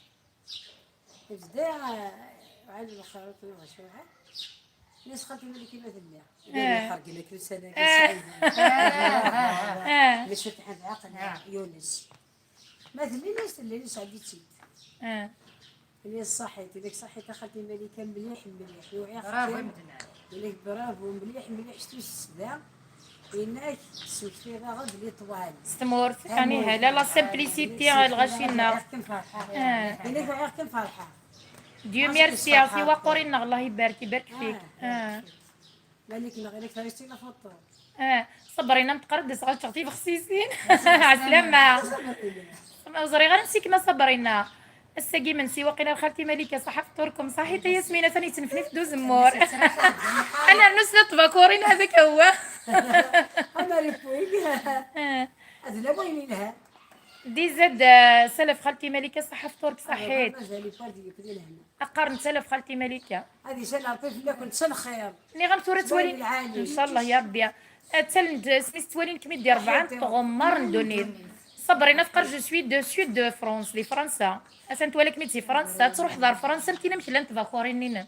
Yebded da, ah, ɛad lxaruṭ neɣ acuɣer. Nnas xalti Malika ma tella. Eh. Ixergen akken ussan-agi. Eh. Sɛid. Eh. Maca tḥan lɛaqel, eh, Yunes. Ma tella, nnas tella, nesɛeddi-tt-id. Eh. Tella ṣaḥit, ilak ṣaḥit a xalti Malika, mliḥ, mliḥ. Yuɛiɣ bravo, kan. Medden. Ilak bravo, mliḥ, mliḥ, s tussda. Inak smektiḍ-aɣ-d les toiles. S tmurt, ani hala, la simplicité, lɣaci-nneɣ. Ilak uɛiɣ kan ferḥeɣ. Eh. Ilak uɛiɣ kan ferḥeɣ. Dieu merci, a tiwaqurin-nneɣ, Allah ibarek, ibarek fik. Ah. Ah. Malik neɣ ilak taristi la foto. Ah, Ṣabrina, am teqreb d-sɣalčeɣ tibexsisin. Ɛeslama. Ur ẓriɣ ara ansi-kem a Ṣabrina. Ass-agi imensi waqila ar xalti Malika, ṣaḥa fṭur-kum, ṣaḥit a Yasmina, atan yettnefnif-d uzemmur. Ad nernu snat tbakurin, hada ka huwa. Amar yewwi. Ah. Ad lawan yelha. D Z, ah, salaf xalti Malika, ṣaḥa fṭur-k, ṣaḥit. Mazal yewwi ad yewwi lehna. Qqaren-d salaf xalti Malika. Ad isal Ṛebbi fell-akent s lxir. Nniɣ-am tura ttwalin. Ncallah ya Ṛebbi. Ttalen-d, isem-is, ttwalin-kem-id di rebɛa n tɣemmar n ddunit. Ṣabrina teqqar, je suis de sud de France, di Fransa. Atan twala-kem-id si Fransa, ad truḥeḍ ɣer Fransa, am tin amek llant tbakurin-nnem.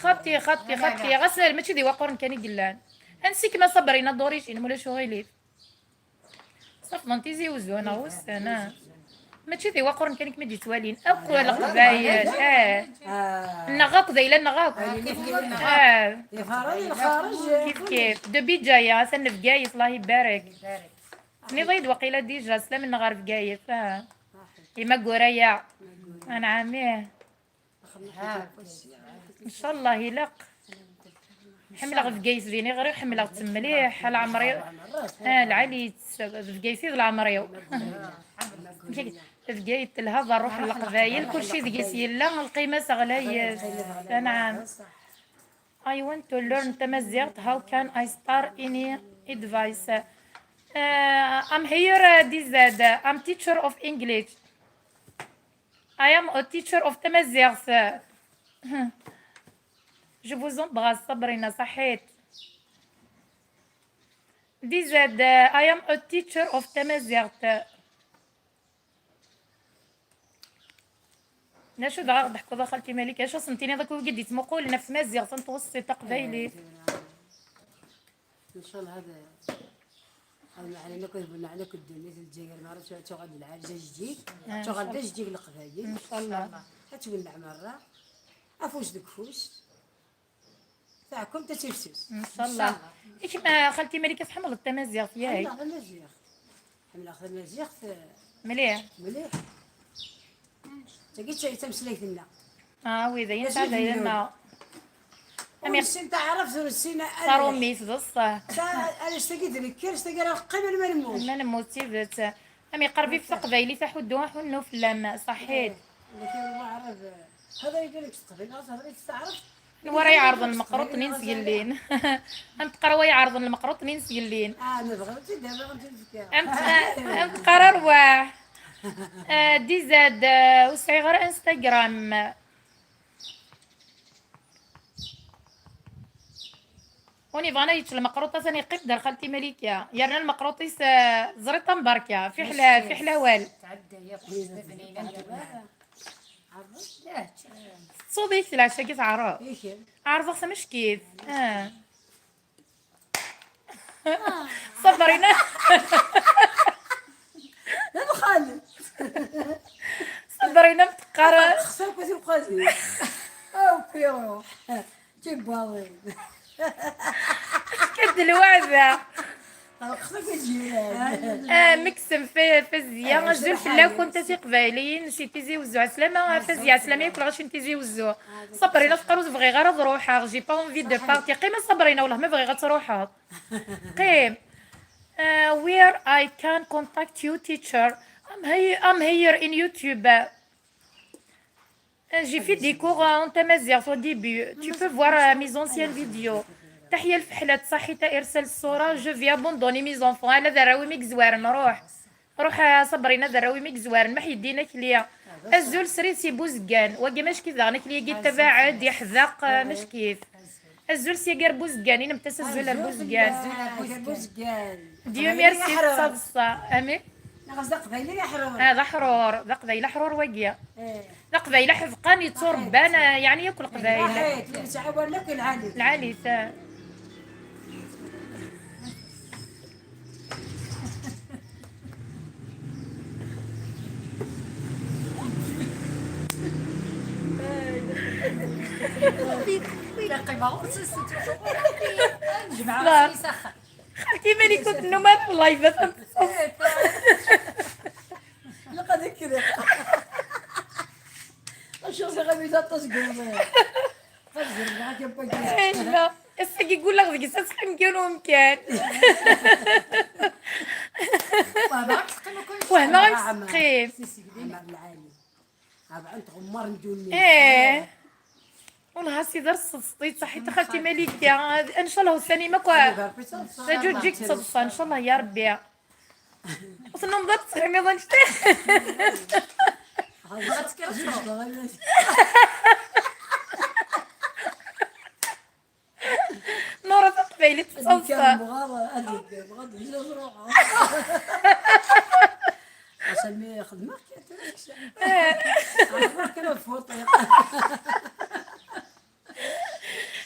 Xaṭi, xaṭi, xaṭi, ɣas mačči d iwaquren kan i yellan. Ansi-kem a Ṣabrina d'origine, ma ulac uɣilif? Safḍen Tizi Uzzu, neɣ ussan, ah. Mačči d iwaquren kan i kem-id-yettwalin, akk leqbayel, ah. Ah. Neɣ akk d ayla-nneɣ akk. Ah. Kif kif. De Bidjaya, atan n Bgayet, Allah ibarek. Tenniḍ-iyi-d waqila déjà, slam-nneɣ ɣer Bgayet, ah. Imagura-ya. Anɛam, ih. Ncallah ilaq. Ḥemmleɣ Bgayet, din i ɣriɣ, ḥemmleɣ-tt mliḥ, a leɛmer-iw. Ah, lɛali, d Bgayet i d leɛmer-iw. Bgayet telha, d ṛṛuḥ n Leqbayel, kulci deg-s yella, lqima-s ɣlayet. Anɛam. I want to learn tamaziɣt, how can I start, any advice? Uh, I'm here, uh, D Z, I'm teacher of English. I am a teacher of tamaziɣt. Je vous embrasse, Sabrina, ṣaḥit. D Z, I am a teacher of tamaziɣt. D acu dɣa ɣ-d-ḥkuḍ a xalti Malika? Acu sen-tiniḍ akk wigi d-ittmuqulen ɣef tmaziɣt n tɣessi taqbaylit? Ncallah hada, hada meɛna akk ad wenneɛ akk ddunit n Lezzayer, merra tuɣal d lɛerj ajdid, tuɣal d ajdid n Leqbayel. Ncallah. Ad twenneɛ merra, afus deg ufus, taɛkumt ad tifsus. Ncallah. I kemm, a xalti Malika, tḥemmleḍ tamaziɣt, yak? Ḥemmleɣ tamaziɣt. Ḥemmleɣ tamaziɣt, eh, mliḥ. Mliḥ. Tagi d ta-, d tameslayt-nneɣ. Ah, wi d ayen d acu tɛedda yellan? Ur nessin taɛrabt, ur nessin ala. Tarumit, d ṣṣeḥ. Ta-, ala s tagi d nekker, s tagi ara neqqim alma nemmut. Alma nemmut, d tidet. Am iqerreb-it taqbaylit, aḥuddu, aḥunnu fell-am, ṣaḥit. Eh, lakin waɛrab, eh, hada yella deg teqbaylit, ɣas hada deg taɛrabt. Anwa ara iɛerḍen lmeqruṭ-nni n sgellin? Am teqqar wa iɛerḍen lmeqruṭ-nni n sgellin. Ah, nebɣa-tt-id, nebɣa-tt-id. Am t-, am teqqar arwaḥ. Ah, D Z, ah, ur sɛiɣ ara Instagram. Win yebɣan ad yečč lmeqruṭ, atan yeqqim-d ar xalti Malika. Yerna lmeqruṭ-is, ah, ẓriṭ am berka. Fiḥel, fiḥel awal. Tɛedda yakk. Tettuḍ-ik leɛca-agi teɛreḍ? Ɛerḍeɣ tameckit. Ah. Ṣabrina. D lxali. Sabrina m-teqqar. Xsakk a tuqazi. Aw, kiruḥ. Tibwaḍin. Ked lweɛda. Xsakk a jiran. Ah, meksem fa-, Fazia. Azul fell-akent a tiqbayliyin si Tizi Wezzu. Ɛeslama a Fazia, ɛeslama yakk lɣaci n Tizi Wezzu. Sabrina teqqar ur bɣiɣ ara ad ruḥeɣ. J'ai pas envie de partir. Qim a Sabrina, wellah ma bɣiɣ ad truḥeḍ. Qim. Uh, where I can contact you, teacher? I'm here, I'm here in YouTube. Euh, j'ai fait des cours, euh, en tamaziɣt au début. Tu peux voir, euh, mes anciennes vidéos. Tahya Lfeḥlat, ṣaḥit a irsal ṣṣura. Je vais abandonner mes enfants. Ala d arraw-im i yezwaren, ruḥ. Ruḥ, a Sabrina, d arraw-im i yezwaren. Ma ḥeddin akli. Azul srid si Buzgan. Wagi mackif daɣen akli-agi tabaɛed, yeḥdeq, euh, mackif. Azul syagi ar Buzgan, inimt-as azul ar Buzgan. Azul ar Buzgan. Dieu merci d taḍsa. Amin. Neɣ d aqbayli aḥrur. Ah, d aḥrur, d aqbayli aḥrur wagi. Eh. D aqbayli aḥedqan yetturebban, eh, yeɛni yakk leqbayel. Lɛali. Lɛali, ta. Xalti Malik ur tennum ara layf, atan teṭṭes. Ilaq ad kkreɣ. Acu ziɣ a mi taṭṭes deg uḍil. Ad zerbeɣ akka n wagi. Ayla, ass-agi gulleɣ deg-s ad teqqim kan umkan. Wehmeɣ amek teqqim. Wehmeɣ amek teqqim. Ɛmer Lɛali. Abɛen tɣemmar n ddunit. Eh. Wellah a sidi ar tseḍseḍ-it, ṣaḥit a xalti Malika. Ncallah ussan-im akk d aǧuǧǧig d tseḍsa, ncallah ya Rebbi. Ur tennumeḍ ad tettɣimiḍ annect-a. Nura taqbaylit tettaḍsa. Asammi xedmeɣ kan tura. Xedmeɣ kan foto.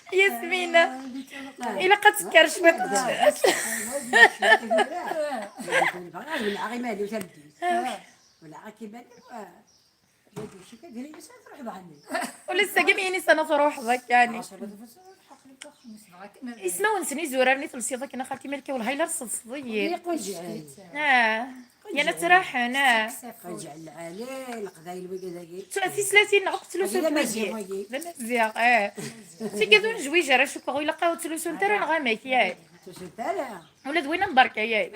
Yasmina, ilaq ad tekker cwiṭ. Welleh, ɣimalli ur tebdit. Welleh, ɣimalli. Ula d tagi mi ini sana truḥeḍ akka, yani. Ismawen-nsen izurar-nni telsiḍ akken a xalti Malika, wellah ila tseḍseḍ-iyi. Ah. Yana ttraḥen, ah. Tislatin neɣ akk ttlusut wigi. D amaziɣ, eh. Tigad ur nezwij ara, cukkeɣ ur ilaq ad ttlusunt ara neɣ amek, yak? Ula d win am berka, yak?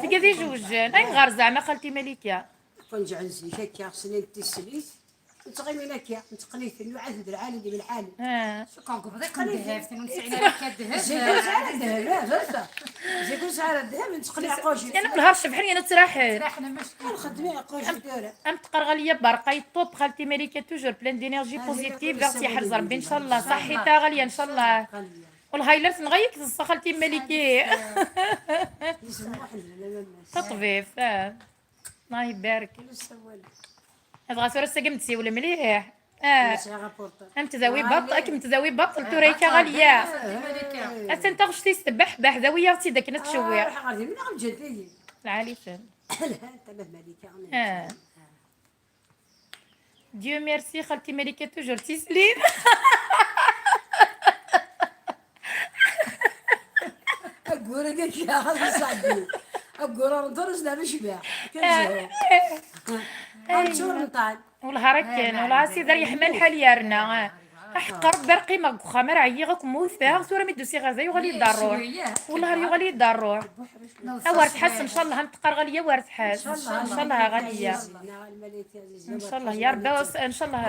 Tigad ijewjen. Ayɣer zeɛma xalti Malika? Qenǧɛen zik akka, snin n tislit. Nettɣimin akka, nettqen-iten, nuɛad d lɛali di lḥal. Ah. Cukkeɣ deg ubḍiq n ddheb, tin ur nesɛi ara akka ddheb. Zik ur sɛi ara ddheb, ah, baba. Zik ur sɛi ara ddheb, nettqen iɛeqqujen. Yana belhar cebḥen, yana ttraḥen. Ttraḥen, am acku. Nxeddem iɛeqqujen tura. Am teqqar Ɣaliya berqa yeṭṭub, xalti Malika toujours pleine d'énergie positive, ad tt-yeḥrez Rebbi, ncallah. Ṣaḥit a Ɣaliya, ncallah. Wellah ila tenɣa-yi teḍsa xalti Malika. Taṭbibt, ah. Allah ibarek. Dɣa tura ass-agi am-d-siwel mliḥ. Ah. Am tdawi baṭ, akken tdawi baṭel tura akka Ɣaliya. Atan taɣect-is tebbeḥbeḥ, dawi-yaɣ-tt-id akken ad tcewwiq. Lɛali-ten. Ah. Dieu merci, xalti Malika toujours tislin. Ayyur-agi akka, xas iṣeɛdi. Ayyur-a n ḍrus neɣ icbeḥ. Kan zhu. Ad neččur nṭan. Wellah ara kken, wellah a sidi ar yeḥma lḥal yerna. Aḥeqq Rebbi ar qqimeɣ deg uxxam, ar ɛyiɣ akk mmuteɣ, tura mi d-usiɣ ar da yuɣal-iyi-d rruḥ. Wellah ar yuɣal-iyi-d rruḥ. A wer tḥass, ncallah, am teqqar Ɣaliya, a wer tḥass. Ncallah a Ɣaliya. Ncallah ya Rebbi, ncallah.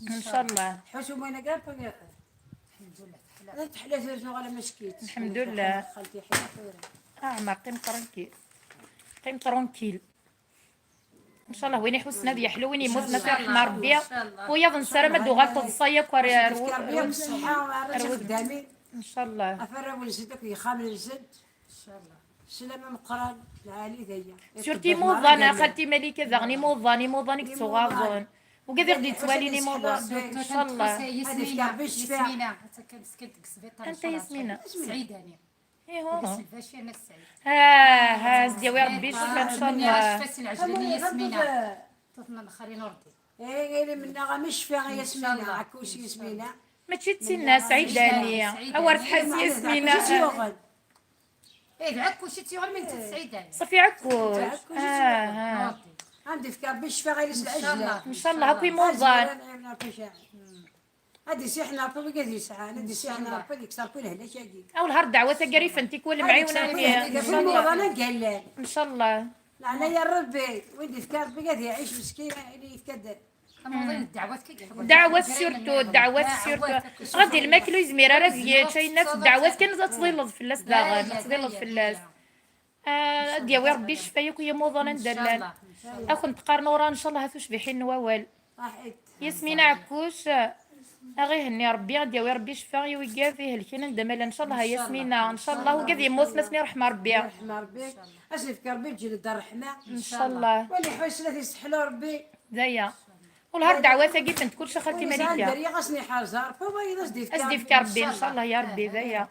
Ncallah. Lḥemdullah. Aɛmer, qim tranquille. Qim tranquille. Ncallah win iḥussen ad yeḥlu, win yemmuten ad t-yerḥem Rebbi. Wiyaḍ nessaram ad d-tuɣal teḍsa yakk ar, ar, ar, ncallah. Surtout imuḍan, a xalti Malika, daɣen imuḍan, imuḍan i yettuɣaḍen. Wigad i ɣ-d-yettwalin imuḍan. Ncallah. Anta Yasmina? Ihuhu. Ah, ah, s-d-yawi Rebbi ccfa, ncallah. Ṭṭfna lexrin urdi. Ih, ih, mennaɣ am ccfa a Yasmina, ɛekkuc Yasmina. Mačči d tinna, Sɛid Ali. Awer tḥaz Yasmina. Ih, d ɛekkuc i tt-yuɣen mi netta d Sɛid Ali. Ṣafi ɛekkuc. Am d-ifka Rebbi ccfa ɣer-s lɛejla. Ncallah akk imuḍan. Ad isiḥen Rebbi wigad yesɛan, ad isiḥen Rebbi ad yekkes Rebbi lehlak-agi. Awelher ddeɛwat-agi ara ifent tikwal mɛiwnen. Imuḍan ad gallan. Ncallah. Leɛnaya n Rebbi, win d-ifka Rebbi ad iɛic meskin, ayen yefka-d. Ddeɛwat surtout, ddeɛwat surtout. Ɣad ilmak ur yezmir ara ad yečč ayen-nni, ddeɛwat kan ad tḍilleḍ fell-as daɣen, ad tḍilleḍ fell-as. Ad d-yawi Rebbi ccfa yakk i yimuḍan anda llan. Ad kent-qqaren urar ncallah a tucbiḥin n wawal. Yasmina Ɛekkuc, a ɣ-ihenni Rebbi, ad d-yawi Rebbi ccfa i wigad ihelken anda ma llan ncallah a Yasmina, ncallah wigad yemmuten ad ten-iṛḥem Rebbi. Ad s-ifk Rebbi lǧennet d ṛṛeḥma. Ncallah. Wali ḥusn ad t-isseḥlu Rebbi. D aya. Wellah ar ddeɛwat-agi fent kullec a xalti Malika. Ad s-d-ifk Rebbi ncallah ya Rebbi, d aya.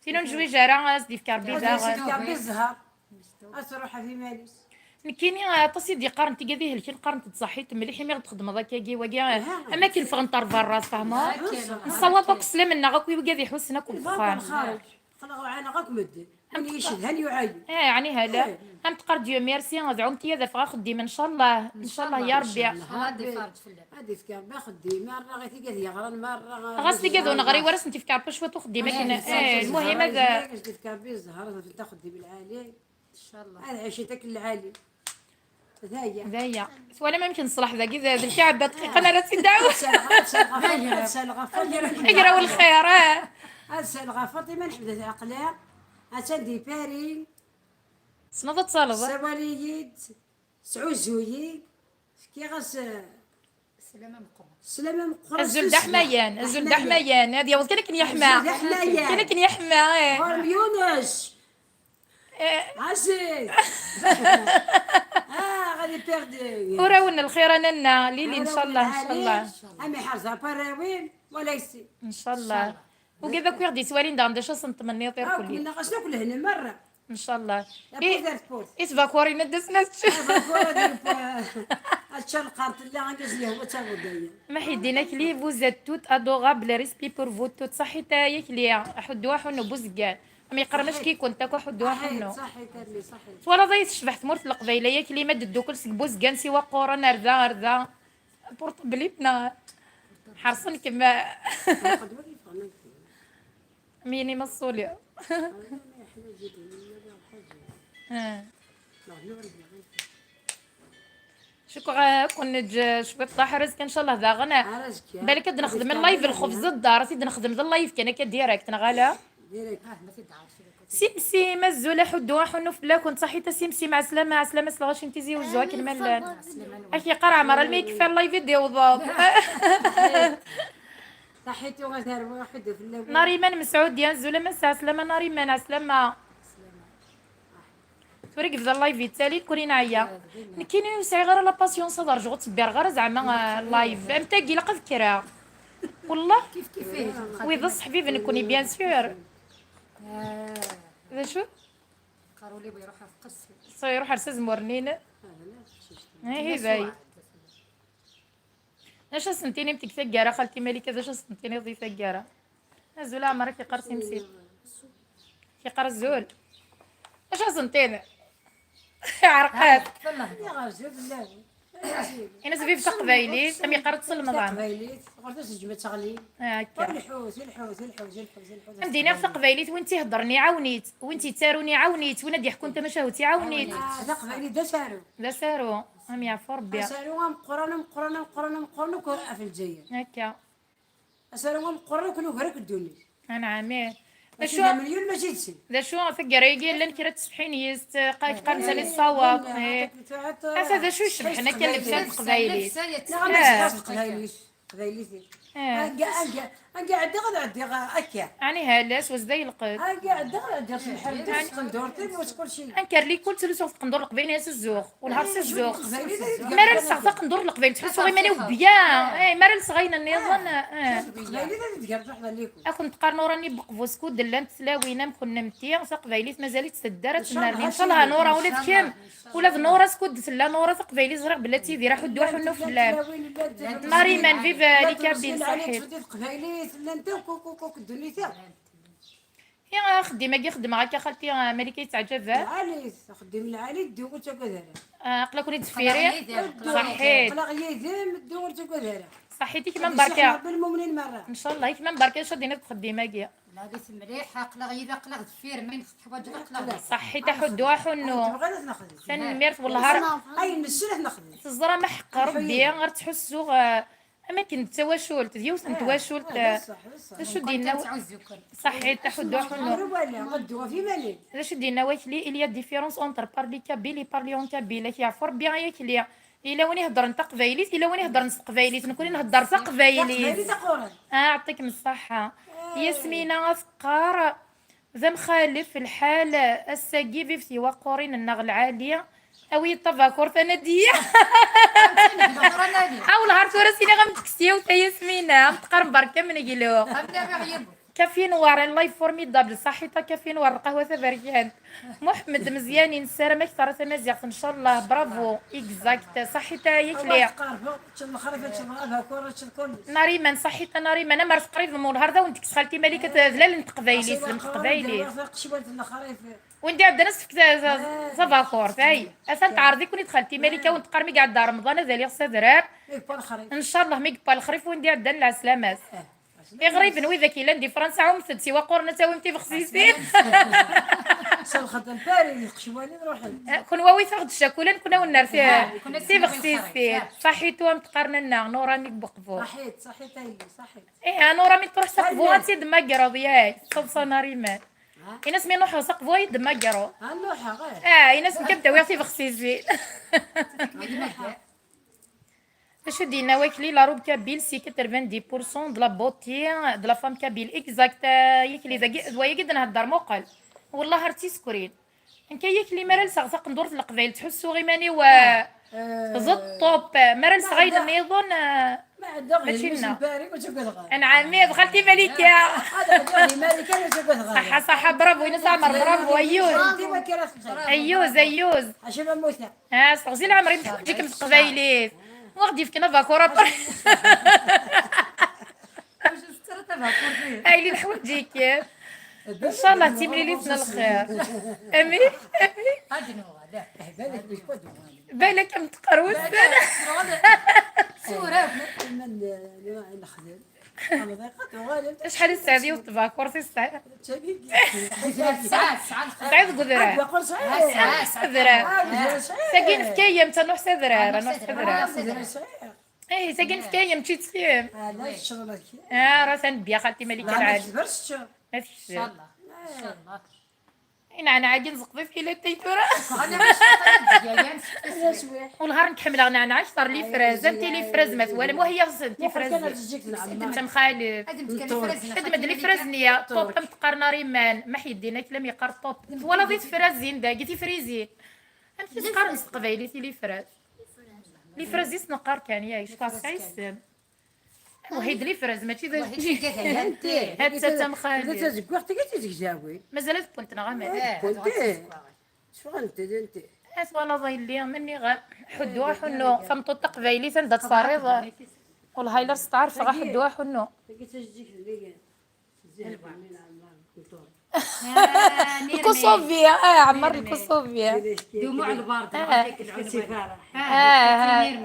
Tin ur nezwij ara ad s-d-ifk Rebbi daɣen. Ad s-ifk Rebbi zzher. Ad truḥ ɣef iman-is. Nekkini aṭas i d-yeqqaren tigad ihelken, qqarent-d ṣaḥit mliḥ imi ɣ-d-txedmeḍ akkagi wagi, am akken ffɣent ar berra, tfehmeḍ? Nessawaḍ akk sslam-nneɣ akk i wigad iḥussen akk deg uxxam. Qqleɣ uɛaneɣ akk medden. Win yecedhan yuɛay. Eh, ɛni hala? Am teqqar Dieu merci, dɛumt-iyi ad afeɣ axeddim, ncallah, ncallah ya Rebbi. Ad ifk Rebbi axeddim, merra i tigad yeɣran, merra. Ɣas tigad ur neɣri wara sent-ifk Rebbi cwiṭ uxeddim akken, eh, lmuhim ad. Ad ifk Rebbi zzher, ad afent axeddim lɛali. Ncallah. Ad ɛicent akken lɛali. D aya. D aya. Twalam amek neṣleḥ dagi, d lkaɛba dqiqa ara tt-id-ɛawed. Agraw lxir, ah. Ad saleɣ ɣef Faṭima Neḥmed At Ɛeqli, attan di Paris. Tessneḍ ad taleḍ? Sawal-iyi-d, sɛuzu-yi, fkiɣ-as. Sslama meqqren. Sslama meqqren. Azul d aḥmayan, azul d aḥmayan. Ad yaweḍ kan akken yeḥma. Azul d aḥmayan. Kan akken yeḥma, eh. Ɣur-m Yunec. Eh. Ɛasid. Ah, ɣadi perdu. Urawen lxir a nanna, Lili, ncallah, ncallah. Am iḥerz ɣef warraw-im, wala yessi. Ncallah. Wigad akk i ɣ-d-yettwalin daɣen d acu ad sen-tmenniḍ irkelli. Akk mennaɣ-asen akk lehna merra. Ncallah. Tawwurt ar tewwurt. Itbakurin ad d-asen ad ččen. Tawwurt ad ččen lqart-nni, argaz yehwa d taɣudaya. Maḥidin Akli, vous êtes toutes adorables, respect pour vous toutes. Ṣaḥit a Yakli, aḥuddu aḥunnu Buzeggan. Am yeqqar mačči kikun takk aḥuddu aḥunnu. Ṣaḥit, ṣaḥit. Twalaḍ ay tecbeḥ tmurt n Leqbayel a Yakli, ma d-ddukkel seg Buzeggan s Iwaqquren ar da, ar da. Portable-ik neɣ ḥerṣen-kem. Mini ma tessuliḍ. Cukkeɣ ad ken-neǧǧ cwiṭ ṭaḥ, ar azekka ncallah daɣen. Balak ad nexdem live lxebz d ddar, ad t-id-nexdem d live kan akka direct, neɣ ala? Simsim, azul aḥuddu aḥunnu fell-akent. Ṣaḥit a Simsim, ɛeslama, ɛeslama s lɣaci n Tizi Uzzu akken ma llan. Ad k-yeqqar Ɛmer almi yekfa live i d-iwḍeḍ. Ṣaḥit uɣal terwa aḥuddu fell-awen. Nariman Mesɛudi, azul a Massa, ɛeslama Nariman, ɛeslama. Tura yebda live yettali, nekkni neɛya. Nekkini ur sɛiɣ ara la patience ad rjuɣ, ur ttebbireɣ ara zeɛma, ah, live. Am tagi ilaq ad kkreɣ. Wellah. Kif kif. Wi d ṣṣeḥbib nekkni, bien sûr. D acu? Qqar ul-iw iruḥ ɣef qessi. So iruḥ ar s azmur-nni. Ihi bay. D acu ad sen-tinimt deg taggara, xalti Malika, d acu ad sen-tiniḍ di taggara? Azul a Ɛmer, ad k-yeqqar Simsim. Ad k-yeqqar azul. D acu ad sen-tiniḍ? Ɛerqat. Ini-as bib taqbaylit, am yeqqar ad tselmeḍ. Taqbaylit, ɣur-s teǧǧem ad teɣli. Akka. Lḥut, lḥut, lḥut, lḥut, lḥut. Am d-iniɣ taqbaylit, win tt-iheddren iɛawen-itt, win tt-yettarun iɛawen-itt, win ad d-yeḥkun tamacahut iɛawen-itt. Ah, taqbaylit d asaru. D asaru, am yeɛfu Rebbi. Asaru ameqqran, ameqqran, ameqqran, ameqqran akk ɣef Lezzayer. Akka. Asaru ameqqran akk n ugar akk ddunit. Anɛam, ih. D acu, d acu taggara-agi llan kra n tsetḥin yis qqaren sani ṣṣawab. Ata d acu icebḥen akka llebsa n teqbaylit. Teqbaylit. Anga, anga, anga ɛeddiɣ ad ɛeddiɣ akka. Ɛni halas, wazday lqed. Anga ɛeddiɣ ad ɛeddiɣ s lḥal, s tqendurt-im, s kulci. Anker likul ttlusuɣ tqendur leqbayel s zzux, welhar s zzux. Mi ara lseɣ taqendurt leqbayel ttḥussuɣ iman-iw bya. Eh, mi ara lseɣ ayen nniḍen, eh. Teqbaylit ad idger tuḥḍa likul. Ad kent-qqaren uran ibeqbu skud llant tlawin am kunemti, taqbaylit mazal-itt tedder ad tennerni. Ncallah a Nura, ula d kemm. Ula d Nura, skud tella Nura taqbaylit, ẓriɣ belli ad tidir aḥuddu aḥunnu fell-am. Nariman, vive les Kabyles, saḥit. Teqbaylit llant akk, akk, akk, akk ddunit-a. I axeddim-agi xeddmeɣ akka xalti, ah, Malika yettɛǧab-ak? Lɛali, axeddim lɛali, ddu ur ttagad ara. Ah, aql-aken id deffir-i. Saḥit. Aql-aɣ yid-m, ddu ur ttagad ara. Saḥit, i kemm mbarka. Ṛebbi lmumnin merra. Ncallah, i kemm mbarka, acu ad d-tiniḍ deg uxeddim-agi? Lɛali-s mliḥ, aql-aɣ yid, aql-aɣ deffir, ma ayen teḥwaǧeḍ aql-aɣ deg. Saḥit, aḥuddu aḥunnu. Ayen tebɣiḍ ad t-nexdem. Tanemmirt, wellah. Ayen nessen ad t-nexdem. Teẓram aḥeqqer Rebbi, ar ttḥussuɣ, ah, am akken d tawacult, d yiwet n twacult, ah, d acu d-yenna? Saḥit, aḥuddu aḥunnu. D acu d-yenna wakli? Il y a différence entre parler kabyle et parler en kabyle. Ak yeɛfu Rebbi ay akli. Yella win iheddren taqbaylit, yella win iheddren s teqbaylit. Nekkni nhedder taqbaylit. Ah, yeɛṭikem ṣṣeḥḥa. Yasmina ad teqqar, d amxalef lḥal ass-agi, vive tiwaqurin-nneɣ lɛali. Awi-yi-d tabakurt a Nadiya. Awel ɣer tura sini ɣ-m-d-tekkes yiwet a Yasmina, am teqqar mbarka meneglu. Kafi Nwar, live formidable, saḥit a Kafi Nwar, lqahwa taberkant. Muḥemmed Mezyanin, nessaram-ak terra tamaziɣt, ncallah, bravo, exact, saḥit a Yakli. Nariman, saḥit a Nariman, amer teqrib n Mulhar, d awen-d-tekkes xalti Malika, d lal n teqbaylit, d teqbaylit. Win d-iɛeddan ad s-tefk ta-, ta-, tabakurt, ay. Atan teɛreḍ-iken-id xalti Malika, awen-teqqar mi iɛedda Remḍan ad aliɣ s adrar. Ncallah mi yewwa lexrif, win d-iɛeddan lɛeslamat. Iɣriben widak yellan di Fransa, ɛumet-d s iwaquren ad tawim tibexsisin. S lxedm Paris, lqecwalin ruḥen. Eh, kunwi awit-aɣ-d ccakula, nekkni ad wen-nerr ti-, tibexsisin. Saḥit wa am teqqaren-nneɣ, Nura mi deg uqbu. Saḥit, saḥit a yelli, saḥit. Ih, a Nura mi truḥ s aqbu ad tt-id-temmagreḍ, yak, taḍsa Nariman. Ini-as mi nuḥeɣ s aqbu ad yi-d-temmagreḍ. Ah, ini-as nekk ad d-awiɣ tibexsisin. D acu d-yenna wakli, la robe kabyle, c'est quatre-vingt-dix pour cent de la beauté de la femme kabyle. Exact, euh, yakli, dagi, d wayagi d-nhedder, muqel. Wellah ar d tisekrin. Nekk yakli mi ara lseɣ taqendurt n leqbayel, ttḥussuɣ iman-iw, euh, d ṭṭup. Mi ara lseɣ ayen nniḍen, euh, mačči nneɣ. Anɛam, d xalti Malika. Ṣaḥa, ṣaḥa, bravo, ini-as Ɛmer, bravo, ayyuz. Ayyuz, ayyuz. Ah, seɣzi leɛmer-im, teḥwaǧ-ikem teqbaylit. Wa ɣ-d-yefken abakuraṭ. Ayli leḥwaǧ-ik. Ncallah d timlilit n lxir. Amin, amin. Balak am teqrut. Acḥal i tesɛiḍ yiwet tbakurt i tesɛiḍ? Tesɛiḍ deg udrar. Udrar. Tagi nefka-yam-tt, ad nruḥ s adrar, ad nruḥ s adrar. Eh, tagi nefka-yam-tt, mačči d kemm. Ah, rah tanebbi a xalti Malika Lɛali. Ma tekcem. Incallah. Incallah. Inɛenɛagi nzeqḍ-it i latay tura. Wellah ar nekk ḥemmleɣ nɛenɛa akter lifraz, anti lifraz ma twalam, wah yaɣ-tent tifrazin. Tamxalef. Ad d-lifraz-nni, ṭṭuq am teqqar Nariman, ma ḥeddin akk lam yeqqar ṭṭuq. Twalaḍ i tefrazin dagi, tifrizin. Amek i s-qqaren s teqbaylit i lifraz? Lifraz i s-neqqar kan, ya, yecfa sɛi ssem. Wahid lifraz, mačči d acu. Atta d tamxalef. Tazeggaɣt tagi d tizegzawin. Mazal ad wwent neɣ amek? Wwent. Tteffɣent d nti. Ad twalaḍ a yelli, menni ɣer ḥuddu aḥunnu, tameṭṭut taqbaylit anda tt-terriḍ. Wellah ila s tɛerfeɣ aḥuddu aḥunnu. Tagi d tajeǧǧigt n Lkuṣubi, ah, ɛemmer Lkuṣubi. دموع البرد. Ah, ah, ah,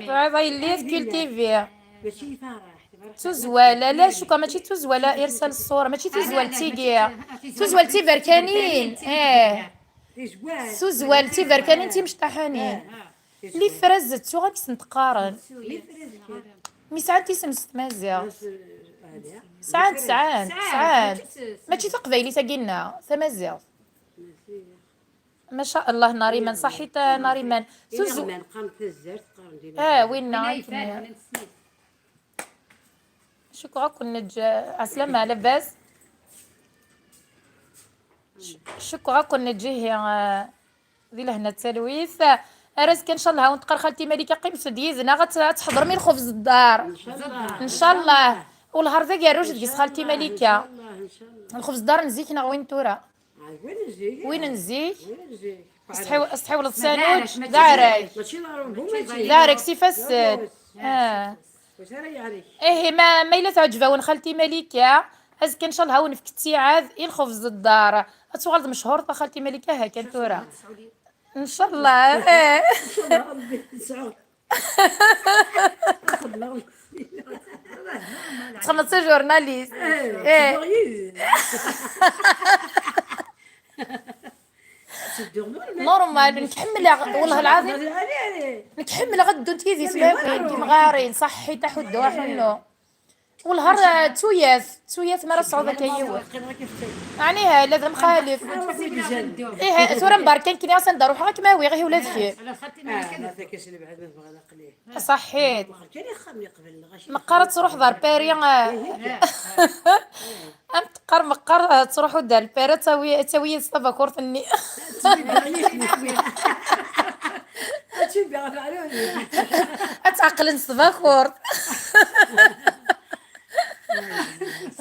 ah, ah, yelli tkultivi. Tuzwal, ala, cukka mačči d tuzwal, irsal ṣṣura, mačči d tuzwal tigi. Tuzwal d tiberkanin, eh. Tuzwal d tiberkanin timecṭaḥanin. Lifraz d tuɣ amek sent-qqaren. Mi sɛant isem s tmaziɣt. Sɛant, sɛant, sɛant. Mačči taqbaylit-agi-nneɣ, tamaziɣt. Maca Allah, Nariman, ṣaḥit a Nariman. Tuzu. Ah, winna. Winna iban. Cukkeɣ ad ken-neǧǧ, ɛeslama, labas? Cukkeɣ ad ken-neǧǧ ihi, eh, di lehna d talwit. Ar azekka, ncallah, ad wen-teqqar xalti Malika, qqimet-d yid-neɣ, ad t-, ad tḥeḍrem i lxubz n ddar. Ncallah. Welher d agerruj deg-s xalti Malika. Lxubz n ddar n zik neɣ win tura? Win n zik. Win n zik. Win n zik. As-tḥiw-, as-tḥiwleḍ sanuǧ, d aɛrag. Mačči d aɛrag. D aɛrag s ifassen. Ah. Ihi, ma, ma yella teɛǧeb-awen xalti Malika, azekka ncallah ad wen-nefk ttiɛad i lxubz n ddar. Ad tuɣaleḍ mechur a xalti Malika, ha kan tura. Ncallah, eh. Txedmeḍ d tajurnalist. Eh. Normal, nekk ḥemmleɣ, wellah lɛaḍim. Nekk ḥemmleɣ ad ddunt yid-i tlawin, timɣarin, ṣaḥḥit, aḥuddu, aḥunnu. Wellah, eh, d tuyat, d tuyat mi ara tesɛuḍ akka yiwet. Ɛni ha, la d amxalef. Ihi, tura mbarka nekkni, as anda ruḥeɣ ad kem-awiɣ, ihi ula d kemm. Ṣaḥḥit. Meqqar ad truḥeḍ ar Paris, eh. Am teqqar meqqar, eh, ad truḥeḍ ar Paris, ad tawi, ad tawi yid-s tabakurt-nni. Ad tɛeqlen s tbakurt.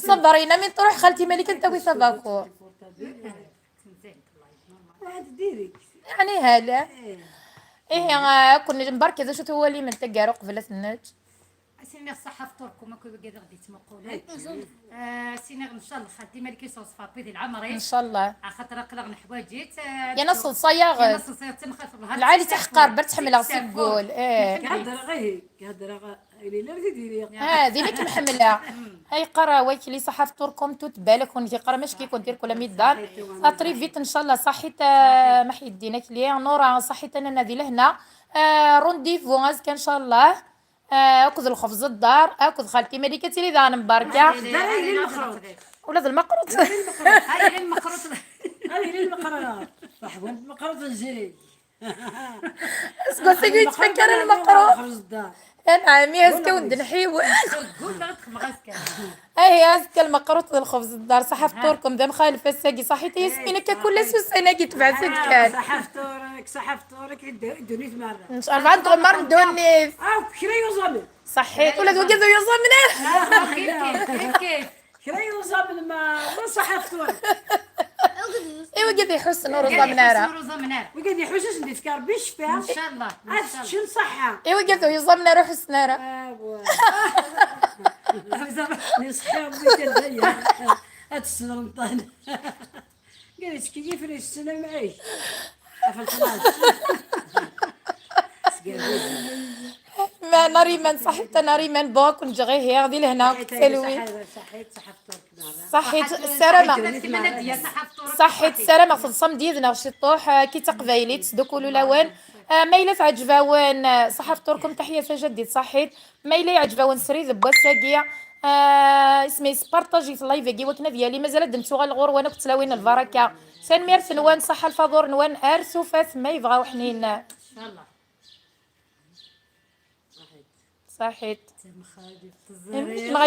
Ṣabrina, mi truḥ xalti Malika ad tawi tabakurt. Yeɛni hala. Ihi, eh, ad ken-nbarek, d acu twalim n taggara uqbel ad t-neǧǧ? As-iniɣ ṣaḥa fṭurkum akk i wigad i ɣ-d-yettmuqulen. Ah, as-iniɣ ncallah xalti Malika yesɛu ṣṣfa Rebbi di leɛmer-is. Ncallah. Axaṭer aql-aɣ neḥwaǧ-itt, ah, yerna tseḍṣa-yaɣ-d. Yerna tseḍṣa-yaɣ-d, tamaxat n lɛali teḥqer, ber tḥemmleɣ si wul. Eh. Hedreɣ ihi, hedreɣ, ah, din i kem-ḥemmleɣ. Ay qqar wakli ṣaḥa fṭurkum, tutbal akun di qqar mac kikun tirkul am iddan. Aṭri vit ncallah, ṣaḥit, ah, Maḥ Yeddin akli. Nura, ṣaḥit, anana di lehna. Ah, rendez-vous azekka ncallah. Ah, akked lxebz n ddar, akked xalti Malika, ad tili daɣen mbarka. Ula d lmeqruṭ. Ay, lmeqruṭ. Ay, lmeqruṭ. Ṛeḥba n lmeqruṭ n zik. Aseggas-agi ur yettfakka ara lmeqruṭ. Lxebz n ddar. Anɛam, azekka ur d-nḥiwel. Ahi, azekka lmeqruṭ d lxebz n ddar, ṣaḥa fṭurkum, d amxalef ass-agi, ṣaḥit a Yasmin, akka kul ass ussan-agi tebɛet-d kan. Ṣaḥa fṭurek, ṣaḥa fṭurek, ddunit merra. Rebɛa n tɣemmar n ddunit. Akk kra yuẓamen. Ṣaḥit, ula d wagi d yuẓamen ara. Kra yuẓamen ma, ma ṣaḥa fṭurek. I wigi d iḥussen ur uẓamen ara. Wigi d iḥussen, di tefka Rebbi ccfa. Ncallah. Ad teččem ṣaḥḥa. I wigi d yuẓamen ara ḥussen ara. Awa. Neṣḥi Rebbi kan daya. Ad tesnermeḍ. Qal yettkeyyif la yessen amɛic. Ɣef lexlaṣ. Ma Nariman, ṣaḥit a Nariman, bon, ad ken-ǧǧeɣ ihi, di lehna akked talwit. Ṣaḥit, ṣaḥa fṭurek. Ṣaḥit, ssarameɣ. Ṣaḥit, ssarameɣ teḍsam-d yid-neɣ ciṭuḥ, eh, ki taqbaylit, tesdukkul ulawen. Eh, ma yella teɛǧeb-awen, eh, ṣaḥa fṭurkum, taḥya tajaddit, ṣaḥit. Ma yella yeɛǧeb-awen srid n wass-agi, eh, isem-is, partajit live-agi wakken ad yali, mazal ad d-nettuɣal ɣur-wen akked tlawin n lbaraka. Tanemmirt-nwen, ṣaḥa lfaḍur-nwen, ar tufat ma yebɣa uḥnin. Incallah. Ṣaḥit. Tamxaleft teẓri. Mɣa